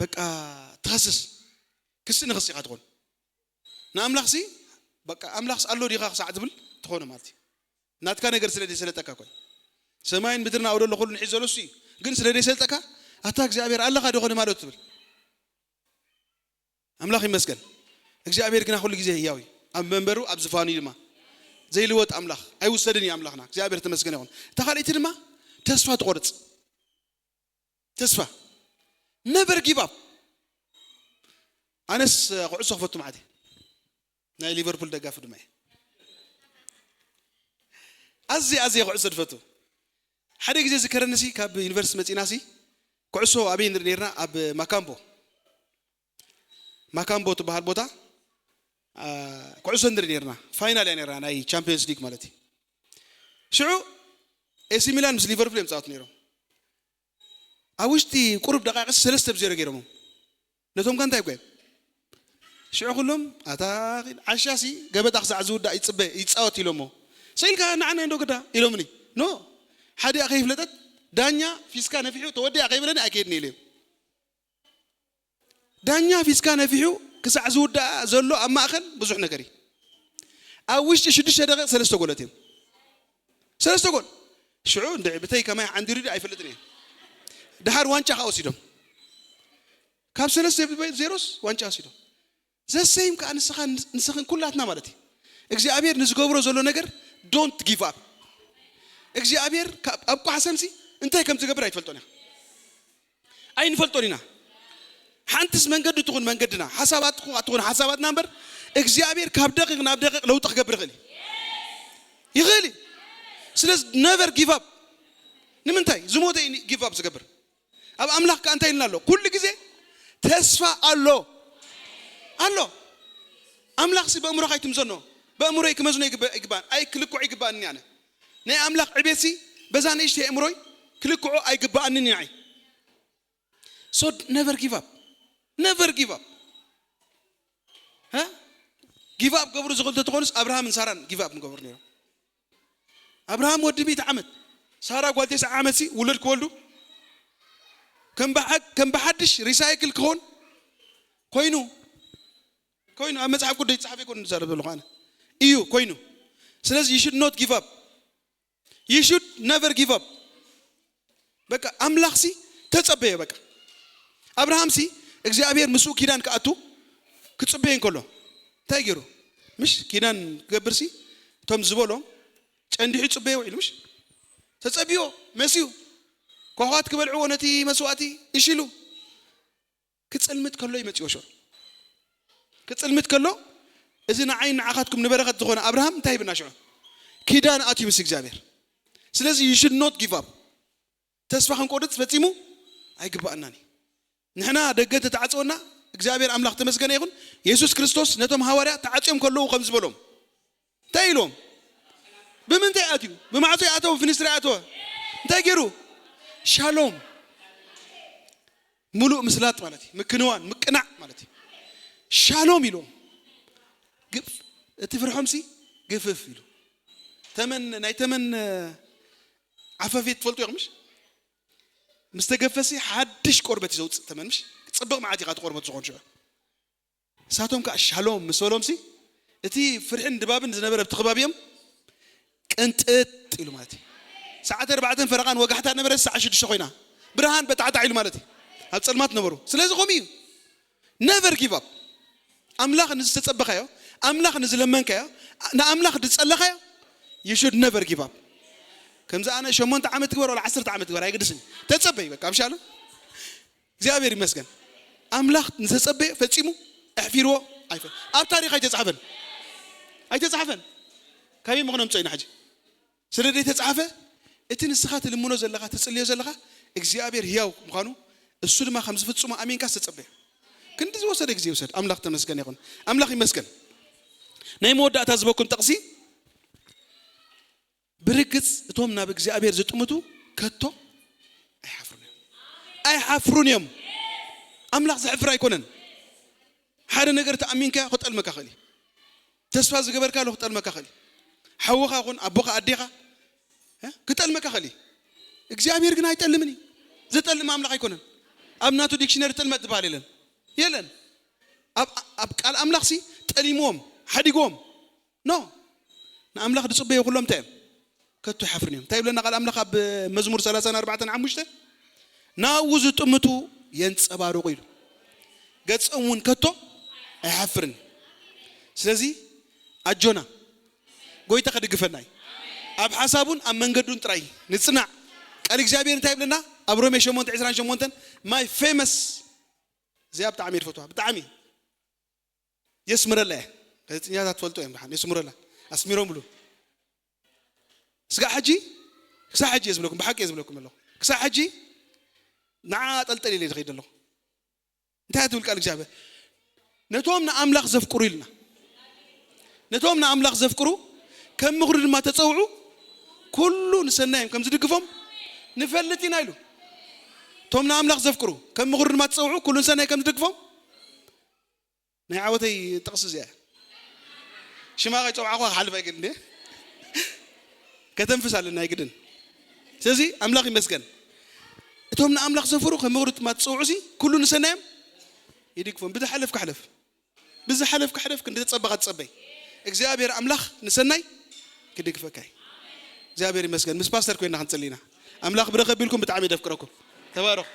በቃ ትኸስስ ክሲ ንኽሲ ኢኻ ትኾን ንኣምላኽሲ በቃ ኣምላኽስ ኣሎ ዲኻ ክሳዕ ትብል ትኾነ ማለት እዩ ናትካ ነገር ስለ ዘይሰለጠካ ኮይ ሰማይን ምድርን ኣብኡ ዘሎ ኩሉ ንሒዝ ዘሎ እሱ እዩ ግን ስለ ዘይሰልጠካ ኣታ እግዚኣብሔር ኣለኻ ዶ ኾነ ማለት ትብል ኣምላኽ ይመስገን እግዚኣብሔር ግና ኩሉ ግዜ ህያው እዩ ኣብ መንበሩ ኣብ ዝፋኑ ድማ ዘይልወጥ ኣምላኽ ኣይውሰድን እዩ ኣምላኽና እግዚኣብሔር ተመስገን ይኹን እታ ካልኣይቲ ድማ ተስፋ ትቆርፅ ተስፋ never give up ኣነስ ኩዕሶ ክፈቱ ማለት ናይ ሊቨርፑል ደጋፊ ድማ እየ ኣዝየ ኣዝየ ኩዕሶ ዝፈቱ ሓደ ግዜ ዝከረንሲ ካብ ዩኒቨርሲቲ መፂናሲ ኩዕሶ ኣበይ ንርኢ ነርና ኣብ ማካምቦ ማካምቦ ትበሃል ቦታ ኩዕሶ ንርኢ ነርና ፋይናል እያ ነራ ናይ ቻምፒዮንስ ሊግ ማለት እዩ ሽዑ ኤሲ ሚላን ምስ ሊቨርፑል እዮም ፃወት ነይሮም ኣብ ውሽጢ ቁሩብ ደቃቂ ሰለስተ ብዜሮ ገይሮሞም ነቶም ከ እንታይ ጓዮም ሽዑ ኩሎም ኣታ ዓሻሲ ገበጣ ክሳዕ ዝውዳእ ይፅበ ይፃወት ኢሎሞ ስኢልካ ንዓና እንዶ ግዳ ኢሎምኒ ኖ ሓዲኣ ከይፍለጠት ዳኛ ፊስካ ነፊሑ ተወዲኣ ከይብለኒ ኣይከይድኒ ኢለ ዳኛ ፊስካ ነፊሑ ክሳዕ ዝውዳእ ዘሎ ኣብ ማእኸል ብዙሕ ነገር እዩ ኣብ ውሽጢ ሽዱሽተ ደቂቕ ሰለስተ ጎለት እዮም ሰለስተ ጎል ሽዑ እንድዒ ብተይ ከማይ ዓንዲሩ ድዩ ኣይፈልጥን እየ ድሓር ዋንጫ ከዓ ወሲዶም ካብ ሰለስተ ዜሮስ ዋንጫ ወሲዶም ዘሰይም ከዓ ንስኻ ንስኽን ኩላትና ማለት እዩ እግዚኣብሔር ንዝገብሮ ዘሎ ነገር don't give up እግዚኣብሔር ኣብ ቋሕሰምሲ እንታይ ከም ዝገብር ኣይትፈልጦን እያ ኣይንፈልጦን ኢና ሓንትስ መንገዲ ትኹን መንገድና ሓሳባት ትኹን ሓሳባትና እምበር እግዚኣብሔር ካብ ደቂቕ ናብ ደቂቕ ለውጢ ክገብር ይኽእል እዩ ይኽእል እዩ ስለዚ never give up ንምንታይ ዝሞተ እዩ give up ዝገብር ኣብ ኣምላኽ ከኣ እንታይ ኢልና ኣሎ ኩሉ ግዜ ተስፋ ኣሎ ኣሎ ኣምላኽ ሲ በእምሮኻ ኣይትምዘኖ በእምሮይ ክመዝኖ ይግባን ኣይክልክዖ ይግባእኒ ኣነ ናይ ኣምላኽ ዕቤት ሲ በዛ ንእሽተይ ኣእምሮይ ክልክዖ ኣይግባኣንን እዩ ንዓይ። So never give up, never give up. ጊቭ ኣፕ ገብሩ ዝኽእሉ ተትኾኑስ ኣብርሃምን ሳራን ጊቭ ኣፕ ምገብሩ ነይሮም። ኣብርሃም ወዲ ሚእቲ ዓመት፣ ሳራ ጓል ተስዓ ዓመት ሲ ውሉድ ክወልዱ ከም ብሓ- ከም ብሓድሽ ሪሳይክል ክኾን ኮይኑ ኮይኑ ኣብ መጽሓፍ ቅዱስ ጻሕፈ ይኮን ዝዛረብ ዘለኹ ኣነ እዩ ኮይኑ። ስለዚ you should not give up, you should never give up። በቃ ኣምላኽ ሲ ተጸበየ። በቃ ኣብርሃም ሲ እግዚኣብሔር ምስኡ ኪዳን ክኣቱ ክጽበየ እንከሎ እንታይ ገይሩ? ምሽ ኪዳን ክገብር ሲ እቶም ዝበሎም ጨንዲሑ ይጽበዮ ውዒሉ ምሽ ተጸብዮ መስዩ ኳኳት ክበልዕዎ ነቲ መስዋእቲ እሺሉ ክጽልምት ከሎ ይመጽዎ ሽዑ። ክጽልምት ከሎ እዚ ንዓይ ንዓኻትኩም ንበረኸት ዝኾነ ኣብርሃም እንታይ ይብና ሽዑ? ኪዳን ኣትዩ ምስ እግዚኣብሔር። ስለዚ you should not give up። ተስፋ ክንቆርጽ ፈጺሙ ኣይግባኣናን እዩ። ንሕና ደገ ተተዓጽወና እግዚኣብሔር ኣምላኽ ተመስገነ ይኹን። የሱስ ክርስቶስ ነቶም ሃዋርያ ተዓጽዮም ከለዉ ከም ዝበሎም እንታይ ኢሎም? ብምንታይ ኣትዩ? ብማዕጾ ኣተወ፣ ፍንስትሪ ኣተወ። እንታይ ገይሩ? ሻሎም። ሙሉእ ምስላጥ ማለት እዩ። ምክንዋን፣ ምቅናዕ ማለት እዩ። ሻሎም ኢሎም። ግፍ እቲ ፍርሖም ሲ ግፍፍ ኢሉ። ተመን ናይ ተመን ዓፈፌት ትፈልጡ ኢኹም ምሽ? ምስ ተገፈሲ ሓድሽ ቆርበት እዩ ዘውፅእ ተመን ምሽ? ጽብቕ መዓት ኢኻ ትቆርበት ዝኾን ሽዑ። ንሳቶም ከዓ ሻሎም ምስ በሎም ሲ እቲ ፍርሕን ድባብን ዝነበረ ኣብቲ ከባቢ እዮም ቅንጥጥ ኢሉ ማለት እዩ። ሰዓት ኣርባዕተን ፈረቓን ወጋሕታ ነበረ፣ ሰዓት ሽዱሽተ ኮይና ብርሃን በጣዕጣዕ ኢሉ ማለት እዩ። ኣብ ጸልማት ነበሩ። ስለዚ ከምኡ እዩ። Never give up። ኣምላኽ ንዝተጸበኻዮ፣ ኣምላኽ ንዝለመንካዮ፣ ንኣምላኽ ዝጸለኻዮ you should never give up። ከምዚ ኣነ ሸሞንተ ዓመት ትግበር ወላ ዓሰርተ ዓመት ትግበር ኣይገድስን። ተጸበይ በቃ ምሻለ እግዚኣብሔር ይመስገን። ኣምላኽ ንተጸበየ ፈጺሙ ኣሕፊርዎ ኣይፈ ኣብ ታሪኽ ኣይተጻሕፈን። ኣይተጻሕፈን። ካበይ ምኽነምጾ ኢና ሕጂ? ስለ ዘይተጻሕፈ እቲ ንስኻ ትልምኖ ዘለኻ ትጽልዮ ዘለኻ እግዚኣብሔር ህያው ምዃኑ እሱ ድማ ከም ዝፍጽሞ ኣሚንካ ዝተጸበየ ክንዲ ዝወሰደ ግዜ ይውሰድ። ኣምላኽ ተመስገን ይኹን። ኣምላኽ ይመስገን። ናይ መወዳእታ ዝበኩም ጥቕሲ ብርግጽ እቶም ናብ እግዚኣብሔር ዝጥምቱ ከቶ ኣይሓፍሩን እዮም። ኣይሓፍሩን እዮም። ኣምላኽ ዘሕፍር ኣይኮነን። ሓደ ነገር ተኣሚንካዮ ክጠልመካ ክእል እዩ። ተስፋ ዝገበርካሉ ክጠልመካ ክእል እዩ። ሓውኻ ኹን ኣቦኻ ኣዴኻ እ? ክጠልመካ ክእል እዩ። እግዚኣብሔር ግን ኣይጠልምን እዩ። ዘጠልም ኣምላኽ ኣይኮነን። ኣብ ናቱ ዲክሽነሪ ጥልመት ዝበሃል የለን። የለን። ኣብ ኣብ ቃል ኣምላኽ ሲ ጠሊምዎም ሓዲግዎም ኖ ንኣምላኽ ዝጽበዩ ኩሎም እንታይ እዮም? ከቶ ይሓፍርን እዮም። እንታይ ይብለና ቃል ኣምላኽ ኣብ መዝሙር ሰላሳን ኣርባዕተን ሓሙሽተ ናብኡ ዝጥምቱ የንጸባርቑ ኢሉ። ገጾም እውን ከቶ ኣይሓፍርን። ስለዚ ኣጆና ጎይታ ከድግፈና እዩ። ኣብ ሓሳቡን ኣብ መንገዱን ጥራይ ንጽናዕ። ቃል እግዚኣብሔር እንታይ ይብለና? ኣብ ሮሜ ሸሞንተ ዕስራን ሸሞንተን my famous እዚኣ ብጣዕሚ እየ ዝፈትዋ ብጣዕሚ የስምረላ እየ። ጋዜጠኛታት ትፈልጦ እዮም ብሓን የስምረላ ኣስሚሮምሉ ስጋዕ ሕጂ ክሳዕ ሕጂ እየ ዝብለኩም ብሓቂ እየ ዝብለኩም ኣለኹ። ክሳዕ ሕጂ ንዓ ጠልጠል ኢለ ዝኸይድ ኣለኹ። እንታይ ትብል ቃል እግዚኣብሔር? ነቶም ንኣምላኽ ዘፍቅሩ ኢልና ነቶም ንኣምላኽ ዘፍቅሩ ከም ምኽሩ ድማ ተጸውዑ ኩሉ ንሰናዮም ከም ዝድግፎም ንፈልጥ ኢና ኢሉ። እቶም ንኣምላኽ ዘፍቅሩ ከም ምኽሩ ድማ ተጸውዑ ኩሉ ንሰናይ ከም ዝድግፎም ናይ ዓወተይ ጥቕሲ እዚኣ ሽማ ከይጸውዓኹ ክሓልፍ ኣይግድን እየ። ከተንፍስ ኣለና ኣይግድን። ስለዚ ኣምላኽ ይመስገን። እቶም ንኣምላኽ ዘፍሩ ከም ምኽሩ ድማ ትጸውዑ ሲ ኩሉ ንሰናዮም ይድግፎም። ብዝሓለፍካ ሕለፍ ብዝሓለፍካ ሕለፍ ክንዲ ተጸበኻ ትጸበይ እግዚኣብሔር ኣምላኽ ንሰናይ ክድግፈካ እዩ። እግዚኣብሔር ይመስገን። ምስ ፓስተር ኮይና ክንጽሊ ኢና። ኣምላኽ ብረኸ ቢልኩም ብጣዕሚ የደፍቅረኩም። ተባረኹ።